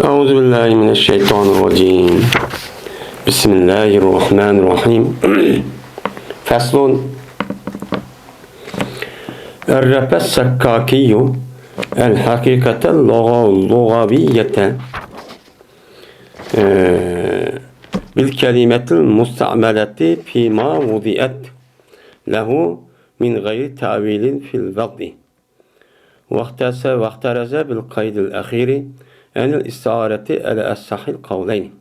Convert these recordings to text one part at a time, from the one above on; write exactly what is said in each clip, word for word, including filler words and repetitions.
أعوذ بالله من الشيطان الرجيم. بسم الله الرحمن الرحيم. فصل. عرف السكاكي الحقيقة اللغو-، اللغوية، آه، بالكلمة المستعملة فيما وضعت له من غير تأويل في الوضع. واحتس-، واحترز بالقيد الأخير عن الاستعارة على أصح القولين.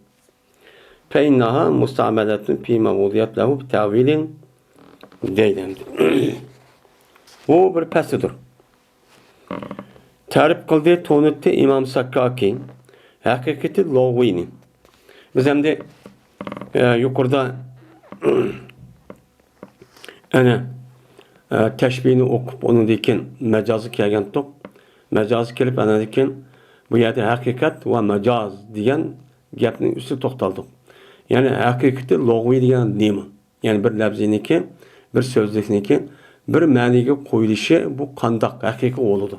فإنها مستعملة فيما وضعت له بتأويل دەيدۇ. بۇ بىر پەسلىدۇر. تەرىپ قىلدى، تونۇتتى ئىمام ساككاكى ھەقىقىتى لۇغۋىنى. بىز ئەمدى، ئە، يۇقىرىدا ئەنە، ئە، تەشبىھنى ئوقۇپ، ئۇنىڭدىن كېيىن مەجازغا كەلگەنتۇق. مەجازغا كېلىپ، ئاندىن كېيىن بۇ يەردە ھەقىقەت ۋە مەجاز دېگەن گەپنىڭ ئۈستىدە توختالدۇق. يەنى ھەقىقىتى لۇغۋى دېگەن نېمە؟ يەنى بىر لەپزىنىڭكى، بىر سۆزلۈكنىڭكى بىر مەنىگە قويۇلۇشى بۇ قانداق ھەقىقىي بولىدۇ؟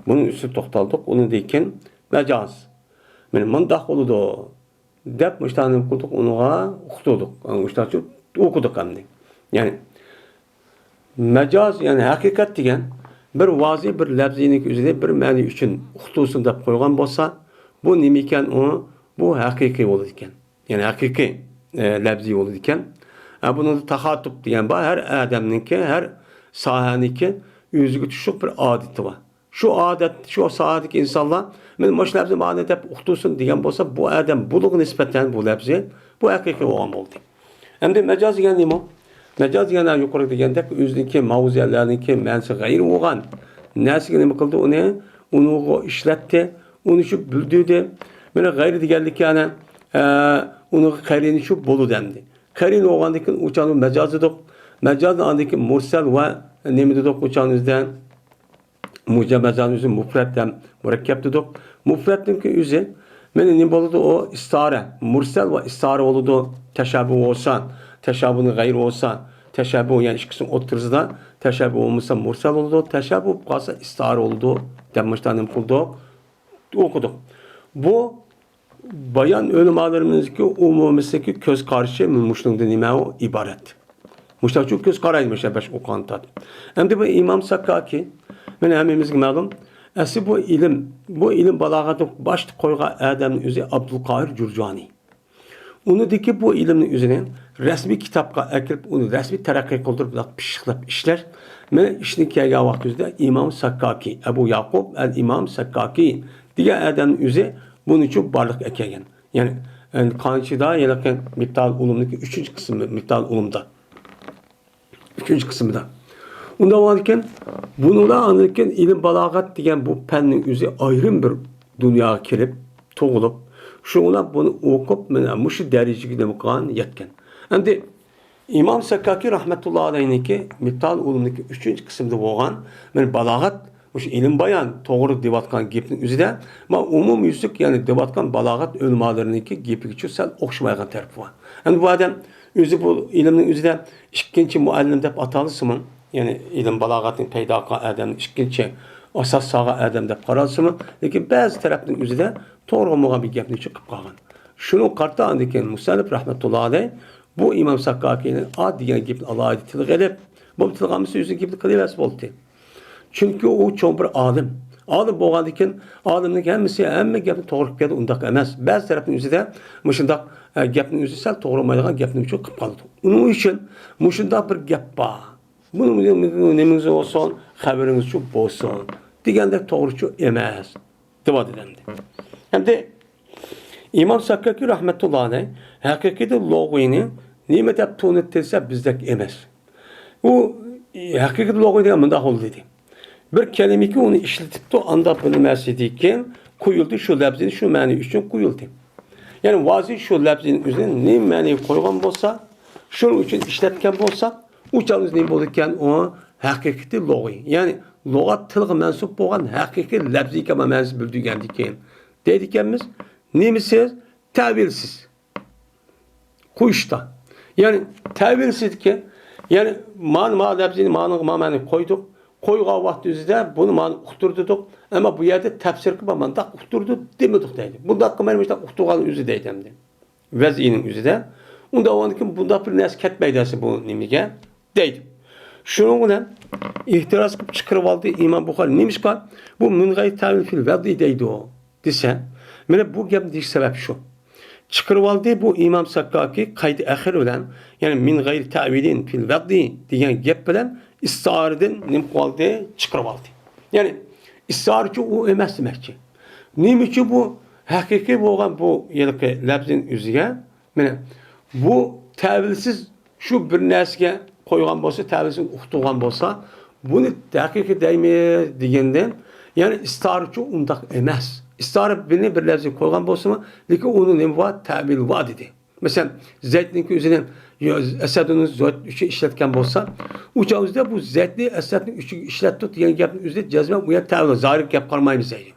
بۇنىڭ ئۈستىدە توختالدۇق. ئۇنىڭدىن كېيىن مەجاز. مانا مۇنداق بولىدۇ. دەپ مۇشۇنداق نېمە قىلدۇق، ئۇنىڭغا ئۇقتۇردۇق. مۇشۇنداقچە ئوقۇدۇق ئەمدى. يەنى مەجاز، يەنى ھەقىقەت دېگەن بىر ۋازى، بىر لەپزىنىڭ ئۆزىنى بىر مەنە ئۈچۈن ئۇقتۇرسۇن دەپ قويغان بولسا، بۇ نېمە ئىكەن ئۇ؟ بۇ ھەقىقىي بولىدىكەن. يەنى ھەقىقىي، ئە، لەپزىي بولىدىكەن. ئە، بۇنىڭدا تاخاتۇب دېگەن بار. ھەر ئادەمنىڭكى، ھەر ساھەنىڭكى ئۆزىگە تۇشلۇق بىر ئادىتى بار. شۇ ئادەت، شۇ ساھەدىكى ئىنسانلار، مانا مۇشۇ لەپزى مانا دەپ ئۇقتۇرسۇن دېگەن بولسا، بۇ ئادەم بۇلۇغغا نىسبەتەن بۇ لەپزى، بۇ ھەقىقىي بولغان بولدى. ئەمدى مەجاز دېگەن نېمە؟ مەجاز دېگەن يۇقىرىدا دېگەندەك، ئۆزىنىڭكى ماۋزۇلەرنىڭكى مەنىسى غەيرىي بولغان نەرسىگە نېمە قىلدى ئۇنى؟ ئۇنىڭغا ئىشلەتتى، ئۇنى شۇ بىلدۈردى. مانا غەيرىي دېگەنلىكى ئەنە، ئە، ئۇنىڭغا قەرىنى شۇ بولىدۇ ئەمدى. قەرىنى بولغاندىن كېيىن ئۇ چاغدا مەجاز دېدۇق. مەجازنى ئاندىن كېيىن مۇرسەل ۋە نېمە دېدۇق ئۇ چاغدا؟ مۇجەممەزانىڭ ئۆزى مۇپرەت ھەم مۇرەككەپ دېدۇق. مۇپرەتنىڭكى ئۆزى، مانا نېمە بولىدۇ؟ ئۇ ئىستارە، مۇرسەل ۋە ئىستارە بولىدۇ. تەشەببۇ بولسا، تەشەببۇنىڭ غەيرى بولسا، تەشەببۇ، يەنى ئىككىسىنىڭ ئوتتۇرىسىدا تەشەببۇ بولمىسا مۇرسەل بولىدۇ، تەشەببۇ بولۇپ قالسا ئىستارە بولىدۇ دەپ مۇشۇنداق نېمە قىلدۇق؟ ئوقۇدۇق. بۇ بايان ئۆلىمالىرىمىزنىڭكى ئومۇمىيەتتىكى كۆز قارىشى مۇشۇنىڭدىن نېمە ئۇ ئىبارەت. مۇشۇنچە كۆز قارايدۇ مۇشۇ بەش ئوقۇغان تارتىپ. ئەمدى بۇ ئىمام ساككاكى، مانا ھەممىمىزگە مەلۇم، ئەسلى بۇ ئىلىم، بۇ ئىلىم بالاغەتنى باشتا قويغان ئادەمنىڭ ئۆزى ئابدۇلقاھىر جۇرجانى. ئۇنىڭدىكى بۇ ئىلىمنىڭ ئۆزىنى رەسمىي كىتابقا ئەكىرىپ، ئۇنى رەسمىي تەرەققىي قىلدۇرۇپ، بۇنداق پىششىقلاپ ئىشلەش. مانا ئىشنى كەلگەن ۋاقتىمىزدا ئىمام ساككاكى، ئەبۇ ياقۇپ ئەل ئىمام ساككاكى دېگەن ئادەمنىڭ ئۆزى بۇنى شۇ بارلىققا ئەكەلگەن. يەنى، ئەنە، قانچىدا، ھېلىقى مىپتال ئۇلۇمنىڭكى ئۈچىنچى قىسمى، مىپتال ئۇلۇمدا. ئۈچىنچى قىسمىدا. ئۇنداق بولغاندىكىن، بۇنىڭدا ئاندىن كېيىن ئىلىم بالاغەت دېگەن بۇ پەننىڭ ئۆزى ئايرىم بىر دۇنياغا كىرىپ، تۇغۇلۇپ، شۇڭا بۇنى ئوقۇپ، مانا مۇشۇ دەرىجىگە نېمە قىلغان، يەتكەن. ئەمدى ئىمام سەككاكى رەھمەتۇللا ئەلەيھنىڭكى مىپتال ئۇلۇمنىڭكى ئۈچىنچى قىسمىدا بولغان، مانا بالاغەت، مۇشۇ ئىلىم بايان توغرا دەۋاتقان گېپنىڭ ئۆزىدە، مانا ئومۇميۈزلۈك، يەنى دەۋاتقان بالاغەت ئۆلىمالىرىنىڭكى گېپىگىچۇ سەل ئوخشىمايدىغان تەرىپى بار. ئەمدى بۇ ئادەم ئۆزى بۇ ئىلىمنىڭ ئۆزىدە ئىككىنچى مۇئەللىم دەپ ئاتالسىمۇ، يەنى ئىلىم بالاغەتنى پەيدا قىلغان ئادەمنى ئىككىنچى ئاساس سالغان ئادەم دەپ قارالسىمۇ، لېكىن بەزى تەرەپنىڭ ئۆزىدە توغرا بولمىغان بىر گەپنى چىقىپ قالغان. شۇنىڭغا قارىتا ئاندىن كېيىن مۇسەننىپ رەھمەتۇللا ئەلەيھ بۇ ئىمام ساككاكىنى ئا دېگەن گېپىنى ئالاھىدە تىلغا ئېلىپ، بولمىدى تىلغا ئالمىسا ئۆزىنىڭ گېپىنى قىلىۋەرسە بولدى. چۈنكى ئۇ چوڭ بىر ئالىم. ئالىم بولغاندىكىن، ئالىمنىڭ ھەممىسى، ھەممە گەپنى توغرا قىلىپ بېرىدۇ، ئۇنداق ئەمەس. بەزى تەرەپنىڭ ئۆزىدە مۇشۇنداق، ئە، گەپنىڭ ئۆزى سەل توغرا بولمايدىغان گەپنى شۇ قىلىپ قالىدۇ. ئۇنىڭ ئۈچۈن مۇشۇنداق بىر گەپ بار. بۇنىڭ نېمىڭىز بولسۇن، خەۋىرىڭىزچۇ بولسۇن دېگەندەك توغرىچۇ ئەمەس. دەۋاتىدۇ ئەمدى. ئەمدى ئىمام ساككاكى رەھمەتۇللا ئەلەيھ ھەقىقىتى لۇغۋىنى نېمە دەپ تونۇتتى دېسە، بىزدەك ئەمەس. ئۇ ھەقىقىتى لۇغۋى دېگەن مۇنداق بولدى دېدى. بىر كەلىمىكى ئۇنى ئىشلىتىپتۇ، ئانداق بىر نېمەسىدىكىن قويۇلدى، شۇ لەپزىنى شۇ مەنە ئۈچۈن قويۇلدى. يەنى ۋازى شۇ لەپزىنى ئۆزىنى نېمە مەنىگە قويغان بولسا، شۇنىڭ ئۈچۈن ئىشلەتكەن بولسا، ئۇ چاغدا نېمە بولىدىكەن؟ ئۇ ھەقىقىتى لۇغۋى. يەنى لۇغەت تىلغا مەنسۇپ بولغان ھەقىقىي لەپزىي كاما مەنىسى بىلدۈرگەندىكىن دەيدىكەنمىز، نېمىسىز؟ تەۋىلسىز. قويۇشتا. يەنى تەۋىلسىزكى، يەنى مانا، ما لەپزىنى مانىڭغا ما مەنىگە قويدۇق. قويغان ۋاقتى ئۆزىدە بۇنى مانا ئۇقتۇردۇق. ئەمما بۇ يەردە تەپسىر قىلىپ مانداق ئۇقتۇردى دېمىدۇق دەيدۇ. بۇنداق قىلماي مۇشۇنداق ئۇقتۇرغان ئۆزى دەيدۇ ئەمدى. ۋەزئىنىڭ ئۆزىدە. ئۇنداق بولغاندىكىن بۇنداق بىر نەرسە كەتمەيدۇ ئەسلى بۇ نېمىگە دەيدۇ. شۇنىڭ بىلەن ئېتىراز قىلىپ چىقىرىۋالدى ئىمام بۇخارى. نېمىشقا بۇ مىن غەيرى تەۋىل فىل ۋەزئى دەيدۇ دېسە، مانا بۇ گەپنى دېيىش سەۋەب شۇ. چىقىرىۋالدى بۇ ئىمام ساككاكى قەيت ئەخىر بىلەن، يەنى مىن غەيرى تەۋىلىن فىل ۋەزئى دېگەن گەپ بىلەن ئىستىئارىدىن نېمە قىلىۋالدى؟ چىقىرىۋالدى. يەنى ئىستىئارىچۇ ئۇ ئەمەس دېمەكچى. نېمە ئۈچۈن بۇ ھەقىقىي بولغان بۇ ھېلىقى لەپزىنىڭ ئۆزىگە، مانا بۇ تەۋىلسىز شۇ بىر نەرسىگە قويغان بولسا، تەۋىلسىز ئۇقتۇرغان بولسا، بۇنى ھەقىقىي دەيمىز دېگەندىن، يەنى ئىستىئارىچۇ ئۇنداق ئەمەس. ئىستىئارە بىرنى بىر لەپزىگە قويغان بولسىمۇ، لېكىن ئۇنىڭ نېمە بار؟ تەۋىلى بار دېدى. مەسىلەن، زەيتنىڭكى ئۆزىنى ئەسەدۇنى زەيت ئۈچۈن ئىشلەتكەن بولسا، ئۇ چاغ ئۆزىدە بۇ زەيتنى ئەسەدنىڭ ئۈچىگە ئىشلەتتۇق دېگەن گەپنىڭ ئۆزىدە جەزمەن ئۇ يەر تەۋىل، زاھىرىي گەپ قارىمايمىز دەيدۇ.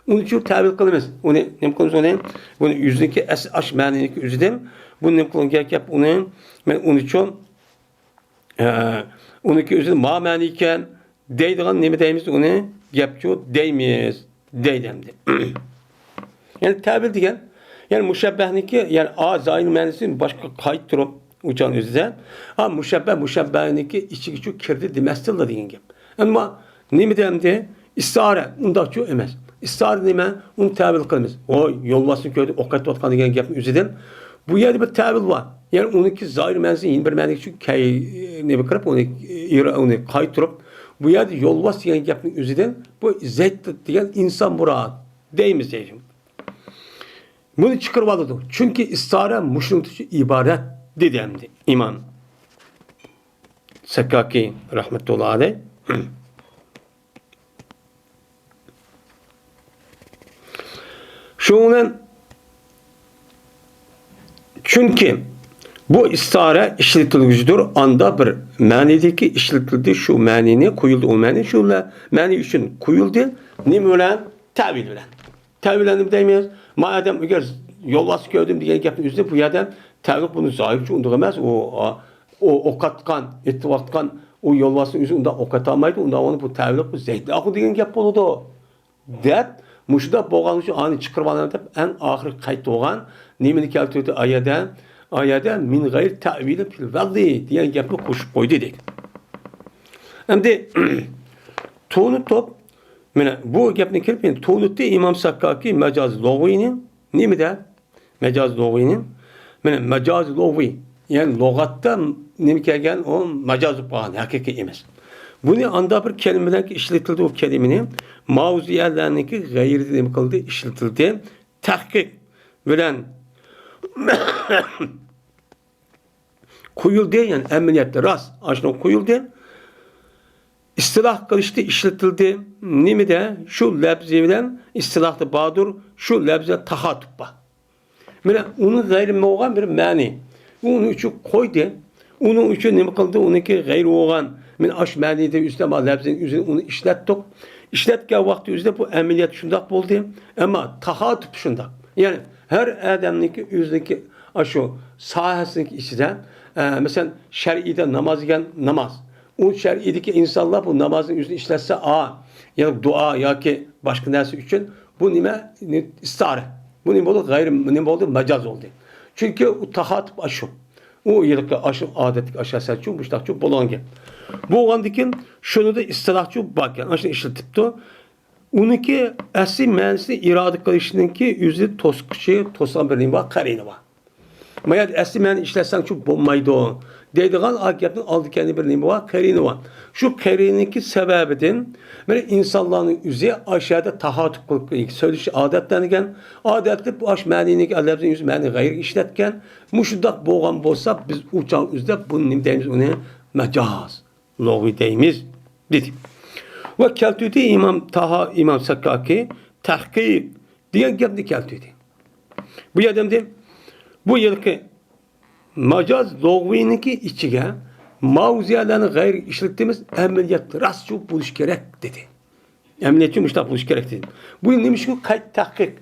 ئۇنى شۇ تەۋىل قىلىمىز. ئۇنى نېمە قىلىمىز ئۇنى؟ بۇنى يۈزنىڭكى ئەس-، ئاش مەنىنىڭكى ئۆزىدىن، بۇنى نېمە قىلغان گەپ ئۇنى؟ مەن ئۇنىچۇ، ئە، ئۇنىڭكى ئۆزىدە ما مەنى ئىكەن دەيدىغان نېمە دەيمىز ئۇنى؟ گەپچۇ دەيمىز. دەيدۇ ئەمدى. يەنى تەۋىل دېگەن، يەنى مۇشەببەھنىڭكى، يەنى ئا زاھىر مەنىسى باشقا قايتۇرۇپ، ئۇچان ئۆزىدە. ئا مۇشەببە، مۇشەببەنىڭكى ئىچىگىچۇ كىردى دېمەستىنلا دېگەن گەپ. ئەمما نېمە دەمدى؟ ئىستىئارە، ئۇنداقچۇ ئەمەس. ئىستىئارە نېمە؟ ئۇنى تەۋىل قىلىمىز. ۋوي، يولۋاسنى كۆردۈم، ئوق ئېتىۋاتقان دېگەن گەپنىڭ ئۆزىدىن. بۇ يەردە بىر تەۋىل بار. يەنى ئۇنىڭكى زاھىر مەنىسى يەنە بىر مەنىگە چۈشۈپ، كەي-، نېمە قىلىپ، ئۇنى، ئۇنى قايتۇرۇپ، بۇ يەردە يولۋاس دېگەن گەپنىڭ ئۆزىدىن بۇ زەيت دېگەن ئىنسان مۇراد دەيمىز دەيدۇ. بۇنى چىقىرىۋالىدۇ. چۈنكى ئىستارە مۇشۇنىڭدىن ئىبارەت، دېدى ئەمدى ئىمام سەككاكى رەھمەتۇللا ئەلەيھ. شۇنىڭ بىلەن، چۈنكى بۇ ئىستارە ئىشلىتىلگۈچىدۇر، ئاندا بىر مەنىدىكى ئىشلىتىلدى، شۇ مەنىنى قويۇلدى، ئۇ مەنى شۇ مەنى ئۈچۈن قويۇلدى. نېمە بىلەن؟ تەۋىل بىلەن. تەۋىل نېمە دەيمىز؟ ما ئادەم ئەگەر يولۋاسنى كۆردۈم دېگەن گەپنى ئۆزىدە بۇ يەردە تەۋىل بۇنى زاھىرچۇ ئۇنداق ئەمەس. ئۇ، ئۇ ئوق ئاتقان، ئېتىۋاتقان ئۇ يولۋاسنىڭ ئۆزى ئۇنداق ئوق ئاتالمايدۇ. ئۇنداق بولغاندا بۇ تەۋىل بۇ زەيتنى ئاقۇ دېگەن گەپ بولىدۇ. دەپ، مۇشۇنداق بولغان ئۈچۈن ئانى چىقىرىۋالىمەن دەپ ئەڭ ئاخىرى قايتىپ بولغان نېمىنى كەلتۈردى ئايەدە؟ ئايەدە مىن غەيرى تەۋىلى فىل ۋەزئى دېگەن گەپنى قوشۇپ قويدى دېدى. ئەمدى تونۇتۇپ، مانا بۇ گەپنى كېلىپ، يەنە تونۇتتى ئىمام ساككاكى مەجاز لۇغۋىنى. نېمىدە؟ مەجاز لۇغۋىنى. مانا مەجاز لۇغۋى، يەنى لۇغەتتە نېمە كەلگەن، ئۇ مەجاز بولۇپ قالغان، ھەقىقىي ئەمەس. بۇنى ئاندا بىر كەلىمە بىلەن ئىشلىتىلدى، ئۇ كەلىمىنى ماۋزۇئەلەرنىڭكى غەيرىدە نېمە قىلدى، ئىشلىتىلدى. تەھقىق بىلەن قويۇلدى، يەنى ئەمەلىيەتتە راست، ئاشۇنداق قويۇلدى. ئىستىلاھ قىلىشتا ئىشلىتىلدى. نېمىدە؟ شۇ لەپزى بىلەن ئىستىلاھتا باردۇر، شۇ لەپزى بىلەن تاخاتۇپ بار. مانا ئۇنىڭ غەيرى بولغان بىر مەنى. ئۇنىڭ ئۈچۈن قويدى. ئۇنىڭ ئۈچۈن نېمە قىلدى؟ ئۇنىڭكى غەيرى بولغان، مانا ئاش مەنىدە ئۈستەما لەپزىنىڭ ئۆزىنى ئۇنى ئىشلەتتۇق. ئىشلەتكەن ۋاقتى ئۆزىدە بۇ ئەمەلىيەت شۇنداق بولدى. ئەمما تاخاتۇپ شۇنداق. يەنى ھەر ئادەمنىڭكى ئۆزىنىڭكى ئاشۇ ساھەسىنىڭكى ئىچىدە، ئە، مەسىلەن، شەرئىيدە ناماز دېگەن ناماز. ئۇ شەرئىيدىكى ئىنسانلار بۇ نامازنىڭ ئۆزىنى ئىشلەتسە، ئا، يەنى دۇئا ياكى باشقا نەرسە ئۈچۈن بۇ نېمە؟ ئىستارە. بۇ نېمە بولدى؟ غەيرىي، نېمە بولدى؟ مەجاز بولدى. چۈنكى ئۇ تاخاتىپ ئاشۇ. ئۇ ھېلىقى ئاشۇ ئادەتتىكى ئاشۇ ھەسەتچۇ، مۇشتاقچۇ بولغان گەپ. بولغاندىكىن شۇنىدا ئىستىلاھچۇ باركەن، ئاشۇنى ئىشلىتىپتۇ. ئۇنىڭكى ئەسلى مەنىسىنى ئىرادە قىلىشنىڭكى ئۆزى توسقۇچى، توسقان بىر نېمە بار؟ قەرىنە بار. ما يەردە ئەسلى مەنە ئىشلەتسەڭچۇ بولمايدۇ دەيدىغان ئا گەپنىڭ ئالدى كەينى بىر نېمە بار؟ قەرىنە بار. شۇ قەرىنىكى سەۋەبىدىن بىر ئىنسانلارنىڭ ئۆزى ئاشۇ يەردە تاخاتۇپ قىلىپ سۆزلىشى ئادەتلەنگەن. ئادەتلىك بۇ ئاش مەنىنىڭكى لەپزىنىڭ ئۆزى مەنە غەيرىي ئىشلەتكەن. مۇشۇنداق بولغان بولسا، بىز ئۇ چاغ ئۆزىدە بۇنى نېمە دەيمىز؟ ئۇنى مەجاز لۇغۋى دەيمىز، دېدى. ۋە كەلتۈردى ئىمام تاھا، ئىمام سەككاكى تەھقىق دېگەن گەپنى كەلتۈردى. بۇ يەردە ئەمدى بۇ يىلقى ماجاز لۇغۋىنىڭكى ئىچىگە ماۋزۇلارنى غەيرىي ئىشلىتىمىز، ئەمەلىيەت راستچۇ بولۇش كېرەك، دېدى. ئەمەلىيەتچۇ مۇشۇنداق بولۇش كېرەك، دېدى. بۇ نېمە ئۈچۈن قايتا تەھقىق؟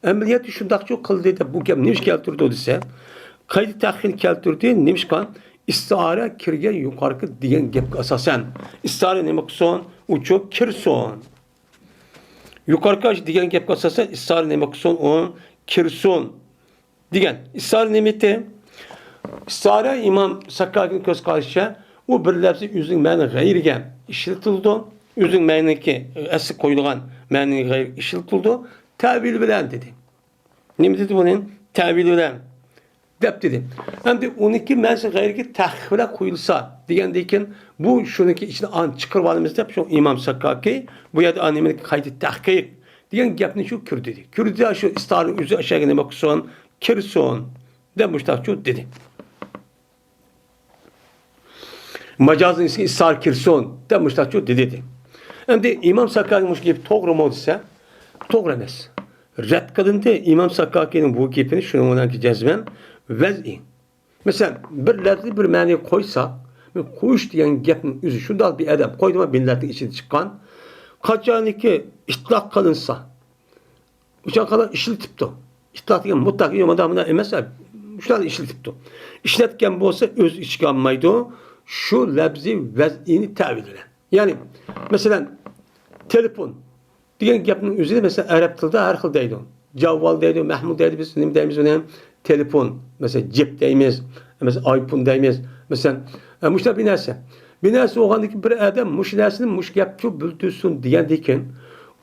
ئەمەلىيەتتە شۇنداقچۇ قىلدى دەپ بۇ گەپ نېمىشقا كەلتۈرىدۇ دېسە، قايتا تەھقىقنى كەلتۈردى. نېمىشقا؟ ئىستىئارە كىرگەن يۇقىرىقى دېگەن گەپكە ئاساسەن. ئىستىئارە نېمە قىلسۇن؟ ئۇچۇ كىرسۇن. يۇقىرىقى دېگەن گەپكە ئاساسەن، ئىستىئارە نېمە قىلسۇن؟ ئۇ كىرسۇن دېگەن. ئىستىئارە نېمىتى؟ ئىستىئارە ئىمام ساكاكىنىڭ كۆز قارىشىچە، ئۇ بىر لەپزى ئۆزىنىڭ مەنىسى غەيرىگە ئىشلىتىلىدۇ. ئۆزىنىڭ مەنىسى ئەسلى قويۇلغان مەنىسى غەيرىگە ئىشلىتىلىدۇ. تەۋىل بىلەن دېدى. نېمە دېدى بۇنى؟ تەۋىل بىلەن دەپ دېدى. ئەمدى ئۇنىڭكى مەنىسى غەيرىگە تەھقىق بىلەن قويۇلسا دېگەندىن كېيىن، بۇ شۇنىڭكى ئىچىدىن ئانى چىقىرىۋالىمىز دەپ، شۇ ئىمام ساكاكى بۇ يەردە ئانى نېمىنى قايتا تەھقىق دېگەن گەپنى شۇ كىردى. كىردى شۇ ئىستارە ئۆزى ئەشەگە نېمە قىلسۇن؟ كىرسۇن دەپ مۇشتاقچۇ دېدى. ماجازنىڭ ئىچىگە ئىستار كىرسۇن دەپ مۇشتاقچۇ دېدى. ئەمدى ئىمام ساكاكى مۇشۇ گېپى توغرىمۇ دېسە، توغرا ئەمەس. رەت قىلىندى. ئىمام ساكاكىنىڭ بۇ گېپىنى شۇنىڭ بىلەن جەزمەن ۋەزئىي. مەسىلەن، بىر لەپزى بىر مەنىگە قويسا، قويۇش دېگەن گەپنىڭ ئۆزى شۇنداق بىر ئادەم قويدىمۇ مىللەتنىڭ ئىچىدىن چىققان، قاچانكى ئىتلاق قىلىنسا، ئۇشۇنچە قەدەر ئىشلىتىپتۇ. ئىتلاق دېگەن مۇتلەق، يوق، مۇنداق، مۇنداق ئەمەس، شۇلارنى ئىشلىتىپتۇ. ئىشلەتكەن بولسا ئۆز ئىچىگە ئالمايدۇ. شۇ لەپزى ۋەزئىنى تەۋىل بىلەن. يەنى، مەسىلەن، تېلېفون دېگەن گەپنىڭ ئۆزىنى، مەسىلەن، ئەرەب تىلىدا ھەر خىل دەيدۇ. جاۋۋال دەيدۇ، مەھمۇل دەيدۇ، بىز نېمە دەيمىز ئۇنى؟ تېلېفون، مەسىلەن، جىپ دەيمىز، مەسىلەن، ئايفون دەيمىز، مەسىلەن، ئە، مۇشۇنداق بىر نەرسە. بىر نەرسە بولغاندىن كېيىن بىر ئادەم مۇشۇ نەرسىنى مۇشۇ گەپچۇ بىلدۈرسۇن دېگەندىن كېيىن،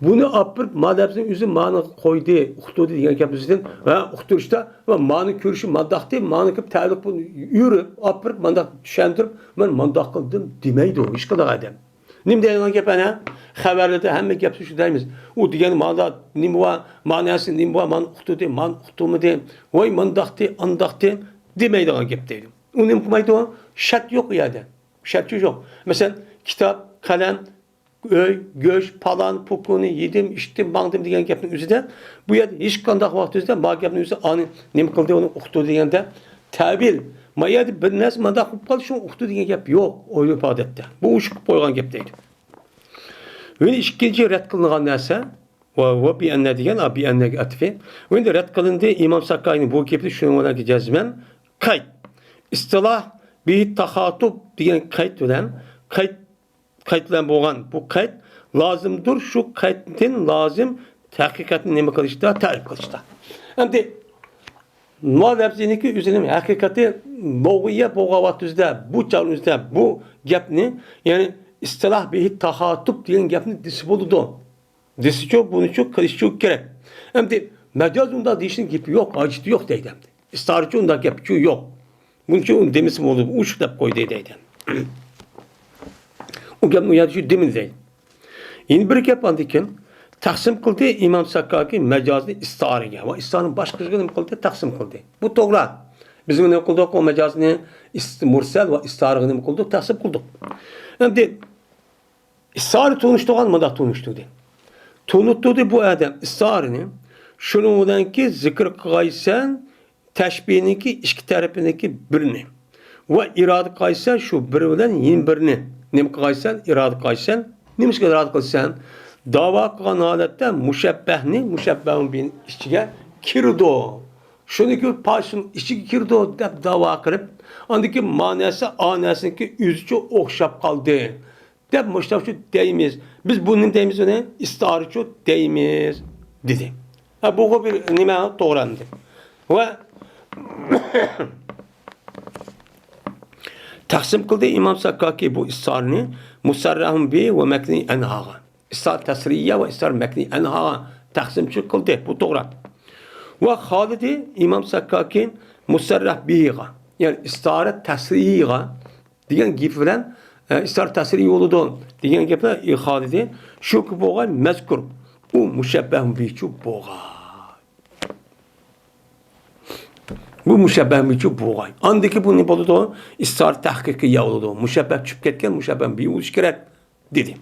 بۇنى ئاپىرىپ، ما لەپزىنى ئۆزى مانا قويدى، ئۇقتۇردى دېگەن گەپ ئۆزىدىن، ھە، ئۇقتۇرۇشتا ۋە مانى كۆرۈشى مانداقتى، مانى كۆرۈپ تەلىق ئۇرۇپ، ئاپىرىپ، مانداق چۈشەندۈرۈپ، مەن مانداق قىلدىم دېمەيدۇ ھېچقانداق ئادەم. نېمە دەيدىغان گەپ ئەنە؟ خەۋەرلەردە ھەممە گەپتە شۇ دەيمىز. ئۇ دېگەن مانا نېمە بار، ماناسى نېمە بار، مانا ئۇقتۇردى، مانا ئۇقتۇرمىدى، ۋاي مانداقتى، ئانداقتى دېمەيدىغان گەپ دەيدۇ. ئۇ نېمە قىلمايدۇ؟ شەرت يوق ئۇ يەردە. شەرت يوق. مەسىلەن، كىتاب، قەلەم، ئۆي، گۆش، پالان، پۇكۇنى يېدىم، ئىچتىم، ماڭدىم دېگەن گەپنىڭ ئۆزىدە، بۇ يەردە ھېچقانداق ۋاقىت ئۆزىدە ما گەپنىڭ ئۆزى ئانى نېمە قىلدى، ئۇنى ئۇقتۇردى دېگەندە، تەۋىل، ما يەردە بىر نەرسە مانداق بولۇپ قالدى، شۇنى ئۇقتۇردى دېگەن گەپ يوق، ئۇرپ ئادەتتە. بۇ ئۇشۇ قىلىپ قويغان گەپ دەيدۇ. يەنە ئىككىنچى رەت قىلىنغان نەرسە، ۋە، ۋە بىئەننە دېگەن، ئا، بىئەننەگە ئەتىپى. ئۇ ئەمدى رەت قىلىندى، ئىمام ساكاينىڭ بۇ گېپى شۇنىڭ بىلەن جەزمەن قەيت. ئىستىلاھ بىتاخاتۇب دېگەن قەيت بىلەن، قەيت، قەيت بىلەن بولغان بۇ قەيت لازىمدۇر، شۇ قەيتتىن لازىم ھەقىقەتنى نېمە قىلىشتا، تەرىپ قىلىشتا. ئەمدى ما لەپزىنىڭكى ئۆزىنىڭ ھەقىقەتى لۇغىيەت بولغان ۋاقتىمىزدا، بۇ چاغنىڭ ئۆزىدە بۇ گەپنى، يەنى ئىستىلاھ بىتاخاتۇب دېگەن گەپنى دېسە بولىدۇ. دېسىچۇ، بۇنىچۇ قىلىشچۇ كېرەك. ئەمدى مەجاز ئۇنداق دېيىشنىڭ گېپى يوق، ھاجىتى يوق دەيدۇ ئەمدى. ئىستارىچۇ ئۇنداق گەپچۇ يوق. بۇنىچۇ ئۇنى دېمىسە بولىدۇ، ئۇشۇ دەپ قويدى دەيدۇ. ئۇ گەپنى ئۇ يەردە شۇ دېمىدى دەيدۇ. يەنە بىر گەپ ئاندىن كېيىن، تەقسىم قىلدى ئىمام ساكاكى مەجازنى ئىستارىگە ۋە ئىستارنىڭ باشقا يۈزىگە نېمە قىلدى؟ تەقسىم قىلدى. بۇ توغرا. بىز نېمە قىلدۇق؟ ئۇ مەجازنى ئىست-، مۇرسەل ۋە ئىستارىغا نېمە قىلدۇق؟ تەقسىم قىلدۇق. ئەمدى ئىستارە تونۇشتۇرغان مۇنداق تونۇشتۇردى. تونۇتتۇردى بۇ ئادەم ئىستارىنى. شۇنىڭ بىلەنكى زىكىر قىلغايسەن، تەشبىھنىڭكى ئىككى تەرىپىنىڭكى بىرىنى ۋە ئىرادە قىلغايسەن شۇ بىرى بىلەن يەنە بىرىنى. نېمە قىلغايسەن؟ ئىرادە قىلغايسەن. نېمە ئۈچۈن ئىرادە قىلىسەن؟ داۋا قىلغان ھالەتتە مۇشەببەھنى، مۇشەببەھۇن بىھنىڭ ئىچىگە كىرىدۇ. شۇنىڭكى پارچىسىنىڭ ئىچىگە كىرىدۇ دەپ داۋا قىلىپ، ئاندىن كېيىن ما نەرسە ئا نەرسىنىڭكى ئۆزىچە ئوخشاپ قالدى دەپ مۇشۇنداق دەيمىز. بىز بۇنى نېمە دەيمىز ئۇنى؟ ئىستارىچۇ دەيمىز دېدى. ھە، بۇغۇ بىر نېمە توغرا ئەمدى. ۋە تەقسىم قىلدى ئىمام ساكاكى بۇ ئىستارىنى مۇسەررەھۇن بى ۋە مەكنى ئەنھاغا. ئىستار تەسرىيە ۋە ئىستار مەكنى ئەنھاغا تەقسىمچى قىلدى. بۇ توغرا. ۋە خالىدى ئىمام ساكاكى مۇسەررەھ بىھىغا، يەنى ئىستارە تەسرىيىغا دېگەن گېپى بىلەن، ئە، ئىستار تەسرىي بولىدۇ دېگەن گەپلەر خالىدى. شۇ بولغاي مەزكۇر. ئۇ مۇشەببەھ بىچۇ بولغاي. بۇ مۇشەببەھ بىچۇ بولغاي. ئاندىكى بۇ نېمە بولىدۇ؟ ئىستار تەھقىقىيە بولىدۇ. مۇشەببەھ چۈشۈپ كەتكەن، مۇشەببەھ بى بولۇشى كېرەك. دېدى.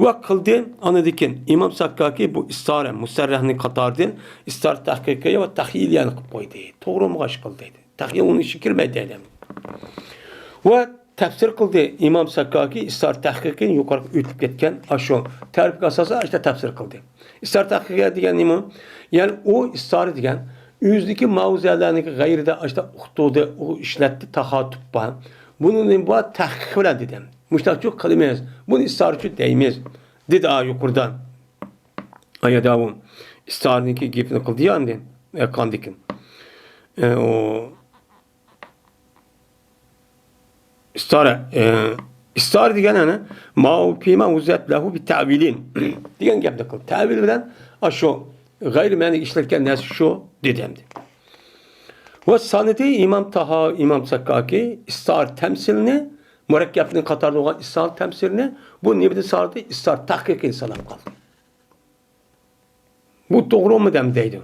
ۋە قىلدى. ئاندىن كېيىن ئىمام ساكاكى بۇ ئىستارە مۇسەررەھنىڭ قاتارىدىن ئىستارە تەھقىقىيە ۋە تەخيىلىيەنى قىلىپ قويدى. توغرا بولمىغان ئىش قىلدى دەيدۇ. تەخيىل ئۇنىڭ ئىچىگە كىرمەيدۇ دەيدۇ. ۋە تەپسىر قىلدى ئىمام ساكاكى ئىستارە تەھقىقىنى يۇقىرىقى ئۆتۈپ كەتكەن ئاشۇ تەرىپكە ئاساسەن ئاشۇ تەپسىر قىلدى. ئىستارە تەھقىقىيە دېگەن نېمە؟ يەنى ئۇ ئىستارە دېگەن ئۆزىدىكى ماۋزۇلارنىڭكى غەيرىدە ئاشتا ئۇقتۇردى، ئۇ ئىشلەتتى، تاخاتۇپ بار. بۇنى نېمە بار؟ تەھقىق بىلەن دېدى. مۇشۇنداقچۇ قىلىمىز، بۇنى ئىستارىچۇ دەيمىز، دېدى ئا يۇقىرىدا. ئايادا ئۇ ئىستارىنىڭكى گېپىنى قىلدى يا ئەمدى، ئېقاندىكىن. ئە، ئۇ ئىستارە، ئە، ئىستارە دېگەن ئەنە، ماۋۇ پىما ئۇزەت لەھۇ بىتەۋىلىن دېگەن گەپنى قىلدى. تەۋىل بىلەن ئاشۇ غەيرىي مەنىگە ئىشلەتكەن نەرسە شۇ دېدى ئەمدى. ۋە سانىدى ئىمام تاھا، ئىمام ساكاكى ئىستار تەمسىلنى، مۇرەككەپنىڭ قاتارىدا بولغان ئىستار تەمسىلنى، بۇ نېمىدىن سانىدى؟ ئىستار تەھقىقىنى ساناپ قالدى. بۇ توغرىمۇ دەم دەيدۇ.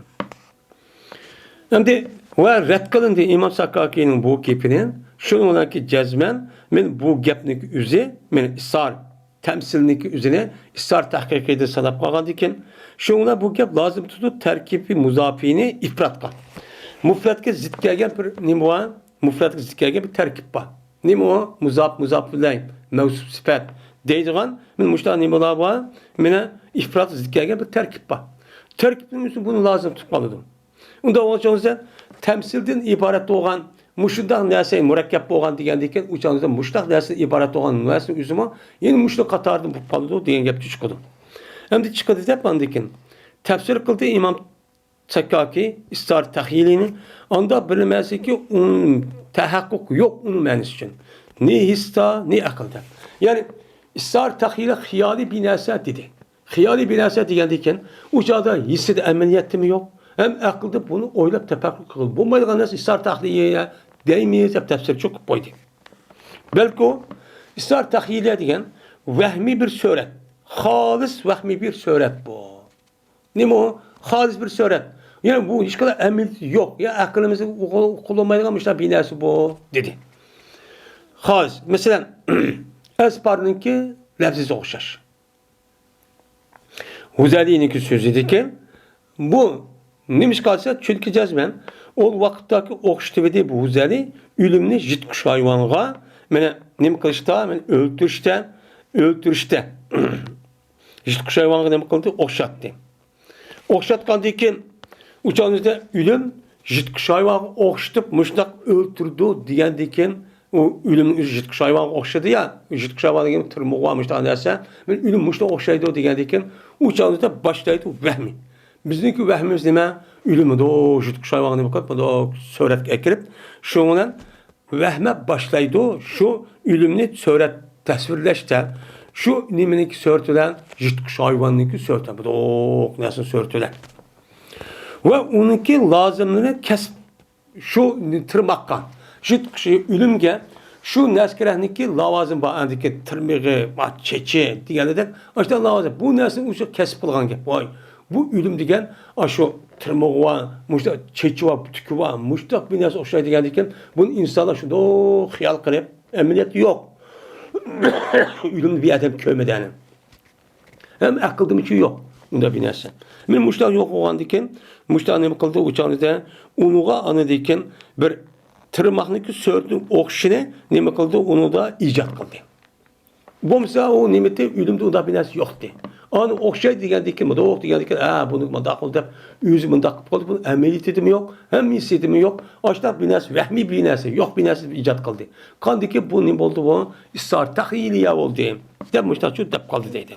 ئەمدى ۋە رەت قىلىندى ئىمام ساكاكىنىڭ بۇ گېپىنى. شۇنىڭ بىلەنكى جەزمەن مەن بۇ گەپنىڭ ئۆزى، مەن ئىسار تەمسىلنىڭكى ئۆزىنى ئىسار تەھقىقىدە ساناپ قالغاندىكىن، شۇنىڭ بىلەن بۇ گەپ لازىم تۇتۇپ تەركىبى مۇزاپىنى ئىپراتقا، مۇفرەتكە زىت كەلگەن بىر نېمە بار؟ مۇفرەتكە زىت كەلگەن بىر تەركىب بار. نېمە ئۇ؟ مۇزاپ، مۇزاپ بىلەن، مەۋسۇپ سۈپەت دەيدىغان، مانا مۇشۇنداق نېمىلەر بار. مانا ئىپرات زىت كەلگەن بىر تەركىب بار. تەركىبنىڭ ئۈستىدە بۇنى لازىم تۇتۇپ قالىدۇ. ئۇنداق بولغان چاغدا تەمسىلدىن ئىبارەت بولغان مۇشۇنداق نەرسە مۇرەككەپ بولغان دېگەندىكىن، ئۇ چاغدا مۇشۇنداق نەرسىدىن ئىبارەت بولغان نەرسىنىڭ ئۆزىمۇ يەنە مۇشۇنىڭ قاتارىدىن بولۇپ قالىدۇ دېگەن گەپ چىقىدۇ. ئەمدى چىقىدۇ دەپ ئاندىن كېيىن تەپسىر قىلدى ئىمام ساكاكى ئىستار تەخيىلىنى، ئاندا بىلمەسلىكى ئۇنىڭ تەھەققۇق يوق ئۇنىڭ مەنىسى ئۈچۈن. نى ھېستا، نى ئەقىلدە. يەنى ئىستار تەخيىلى خىيالىي بىر نەرسە دېدى. خىيالىي بىر نەرسە دېگەندىن كېيىن، ئۇ چاغدا ھېسسىدە ئەمەلىيەتتىمۇ يوق، ھەم ئەقىلدە بۇنى ئويلاپ تەپەككۇر قىلغىلى بولمايدىغان نەرسە ئىستار تەخيىلى دەيمىز دەپ تەپسىر چوقۇپ قويدى. بەلكى ئىستار تەخيىلى دېگەن ۋەھمىي بىر سۈرەت، خالىس ۋەھمىي بىر سۈرەت بۇ. نېمە ئۇ؟ خالىس بىر سۈرەت. يەنى بۇ ھېچقانداق ئەمەلىيىتى يوق، يا ئەقلىمىزگە ئۇقۇلۇلمايدىغان مۇشۇنداق بىر نەرسە بۇ، دېدى. خالىس، مەسىلەن، ئەسپارنىڭكى لەپزىسىگە ئوخشاش. ھۇزەلىنىڭكى سۆزىدىكى بۇ نېمىشقا دېسە، چۈنكى جەزمەن ئۇ ۋاقىتتاكى ئوخشىتىۋىدى بۇ ھۇزەلى ئۆلۈمنى يىرتقۇچ ھايۋانغا، مانا نېمە قىلىشتا، مانا ئۆلتۈرۈشتە، ئۆلتۈرۈشتە. يىرتقۇچ ھايۋانغا نېمە قىلدى؟ ئوخشاتتى. ئوخشاتقاندىن كېيىن، ئۇ چاغدا ئۆلۈم يىرتقۇچ ھايۋانغا ئوخشىتىپ مۇشۇنداق ئۆلتۈرىدۇ دېگەندىن كېيىن، ئۇ ئۆلۈم يىرتقۇچ ھايۋانغا ئوخشىدى يا، يىرتقۇچ ھايۋان دېگەن تىرمىغۇ بار، مۇشۇنداق نەرسە، بىر ئۆلۈم مۇشۇنداق ئوخشايدۇ دېگەندىن كېيىن، ئۇ چاغدا باشلايدۇ ۋەھمى. بىزنىڭكى ۋەھمىمىز نېمە؟ ئۆلۈمىدۇ، يىرتقۇچ ھايۋانغا نېمە قىلىپ، مۇنداق سۈرەتكە ئەكىرىپ، شۇنىڭ بىلەن ۋەھمە باشلايدۇ شۇ ئۆلۈمنى سۈرەت تەسۋىرلەشتە، شۇ نېمىنىڭكى سۈرىتى بىلەن، يىرتقۇچ ھايۋاننىڭكى سۈرىتى بىلەن، بۇنداق نەرسىنىڭ سۈرىتى بىلەن. ۋە ئۇنىڭكى لازىملىرىنى كەسىپ، شۇ تىرماققا، يىرتقۇچ ئۆلۈمگە شۇ نەرسە كېرەكنىڭكى لاۋازىم بار، ئاندىكى تىرمىقى بار، چېچى دېگەندەك، ئاشۇنداق لاۋازىم. بۇ نەرسىنى ئۇشۇ كەسىپ قىلغان گەپ. ۋاي، بۇ ئۆلۈم دېگەن ئاشۇ تىرمىقى بار، مۇشۇنداق چېچى بار، پۈتۈكى بار، مۇشۇنداق بىر نەرسە ئوخشايدۇ دېگەندىكىن، بۇنى ئىنسانلار شۇنداق خىيال قىلىپ، ئەمەلىيەتتە يوق. ئۆلۈمنى بىر ئادەم كۆرمىدى ئەنە. ھەم ئەقىلدىمۇ يوق ئۇنداق بىر نەرسە. مەن مۇشۇنداق يوق بولغاندىكىن، مۇشۇنداق نېمە قىلدى، ئۇ چاغدا ئۇنىڭغا ئانىدىكىن بىر تىرماقنىڭكى سۈرىتىنىڭ ئوخشىشىنى نېمە قىلدى، ئۇنىڭدا ئىجاد قىلدى. بولمىسا ئۇ نېمىتى، ئۆلۈمدە ئۇنداق بىر نەرسە يوقتى. ئانا ئوخشايدۇ دېگەندىكىن، مۇنداق دېگەندىكىن، ھە، بۇنى مۇنداق قىل دەپ، ئۆزى مۇنداق قىلىپ قويدى. بۇنى ئەمەلىيىتىدىمۇ يوق، ھەم ھېسسىيىتىمۇ يوق. ئاشۇنداق بىر نەرسە، ۋەھمىي بىر نەرسە، يوق بىر نەرسە ئىجاد قىلدى. قاندىكى بۇ نېمە بولدى بۇ؟ ئىسار تەخيىلىيە بولدى. دەپ مۇشۇنداقچۇ دەپ قالدى دەيدۇ.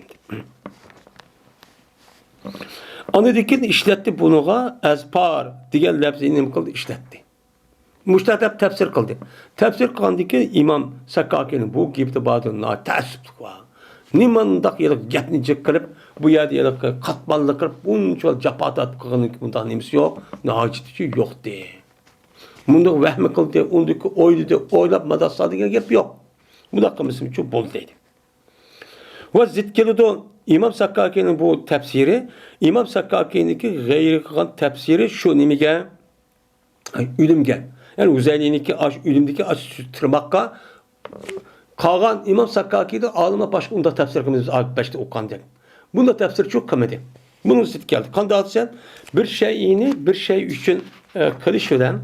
ئاندىن كېيىن ئىشلەتتى بۇنىڭغا ئەزپار دېگەن لەپزىنى نېمە قىلدى؟ ئىشلەتتى. مۇشۇنداق دەپ تەپسىر قىلدى. تەپسىر قىلغاندىن كېيىن ئىمام ساكاكىنىڭ بۇ گېپىدە باردىن ناتەئەسسۇپلۇق بار. نېمانداق يىللىق گەپنى جىق قىلىپ، بۇ يەردە يىللىق قاتماللىق قىلىپ، بۇنچىۋالا جاپا تارتىپ قىلغىنىڭ بۇنداق نېمىسى يوق، ھاجىتى يوقتى. مۇنداق ۋەھمە قىلدى، ئۇندىكى ئويلىدى، ئويلاپ ماداس دېگەن گەپ يوق. بۇنداق قىلمىسىمۇچۇ بولدى دەيدۇ. ۋە زىت كېلىدۇ. ئىمام ساكاكىنىڭ بۇ تەپسىرى، ئىمام ساكاكىنىڭكى غەيرىي قىلغان تەپسىرى شۇ نېمىگە؟ ئۆلۈمگە. يەنى ھۇزەيلىنىڭكى ئاش، ئۆلۈمدىكى ئاش تىرماققا قالغان ئىمام ساكاكىدىن ئالىملار باشقا ئۇنداق تەپسىر قىلمايمىز، ئايەت بەشتە ئوقۇغاندەك. بۇنداق تەپسىرچۇ قىلمىدى. بۇنىڭ زىتى كەلدى. قانداق دېسەم، بىر شەيئىنى بىر شەي ئۈچۈن، ئە، قىلىش بىلەن،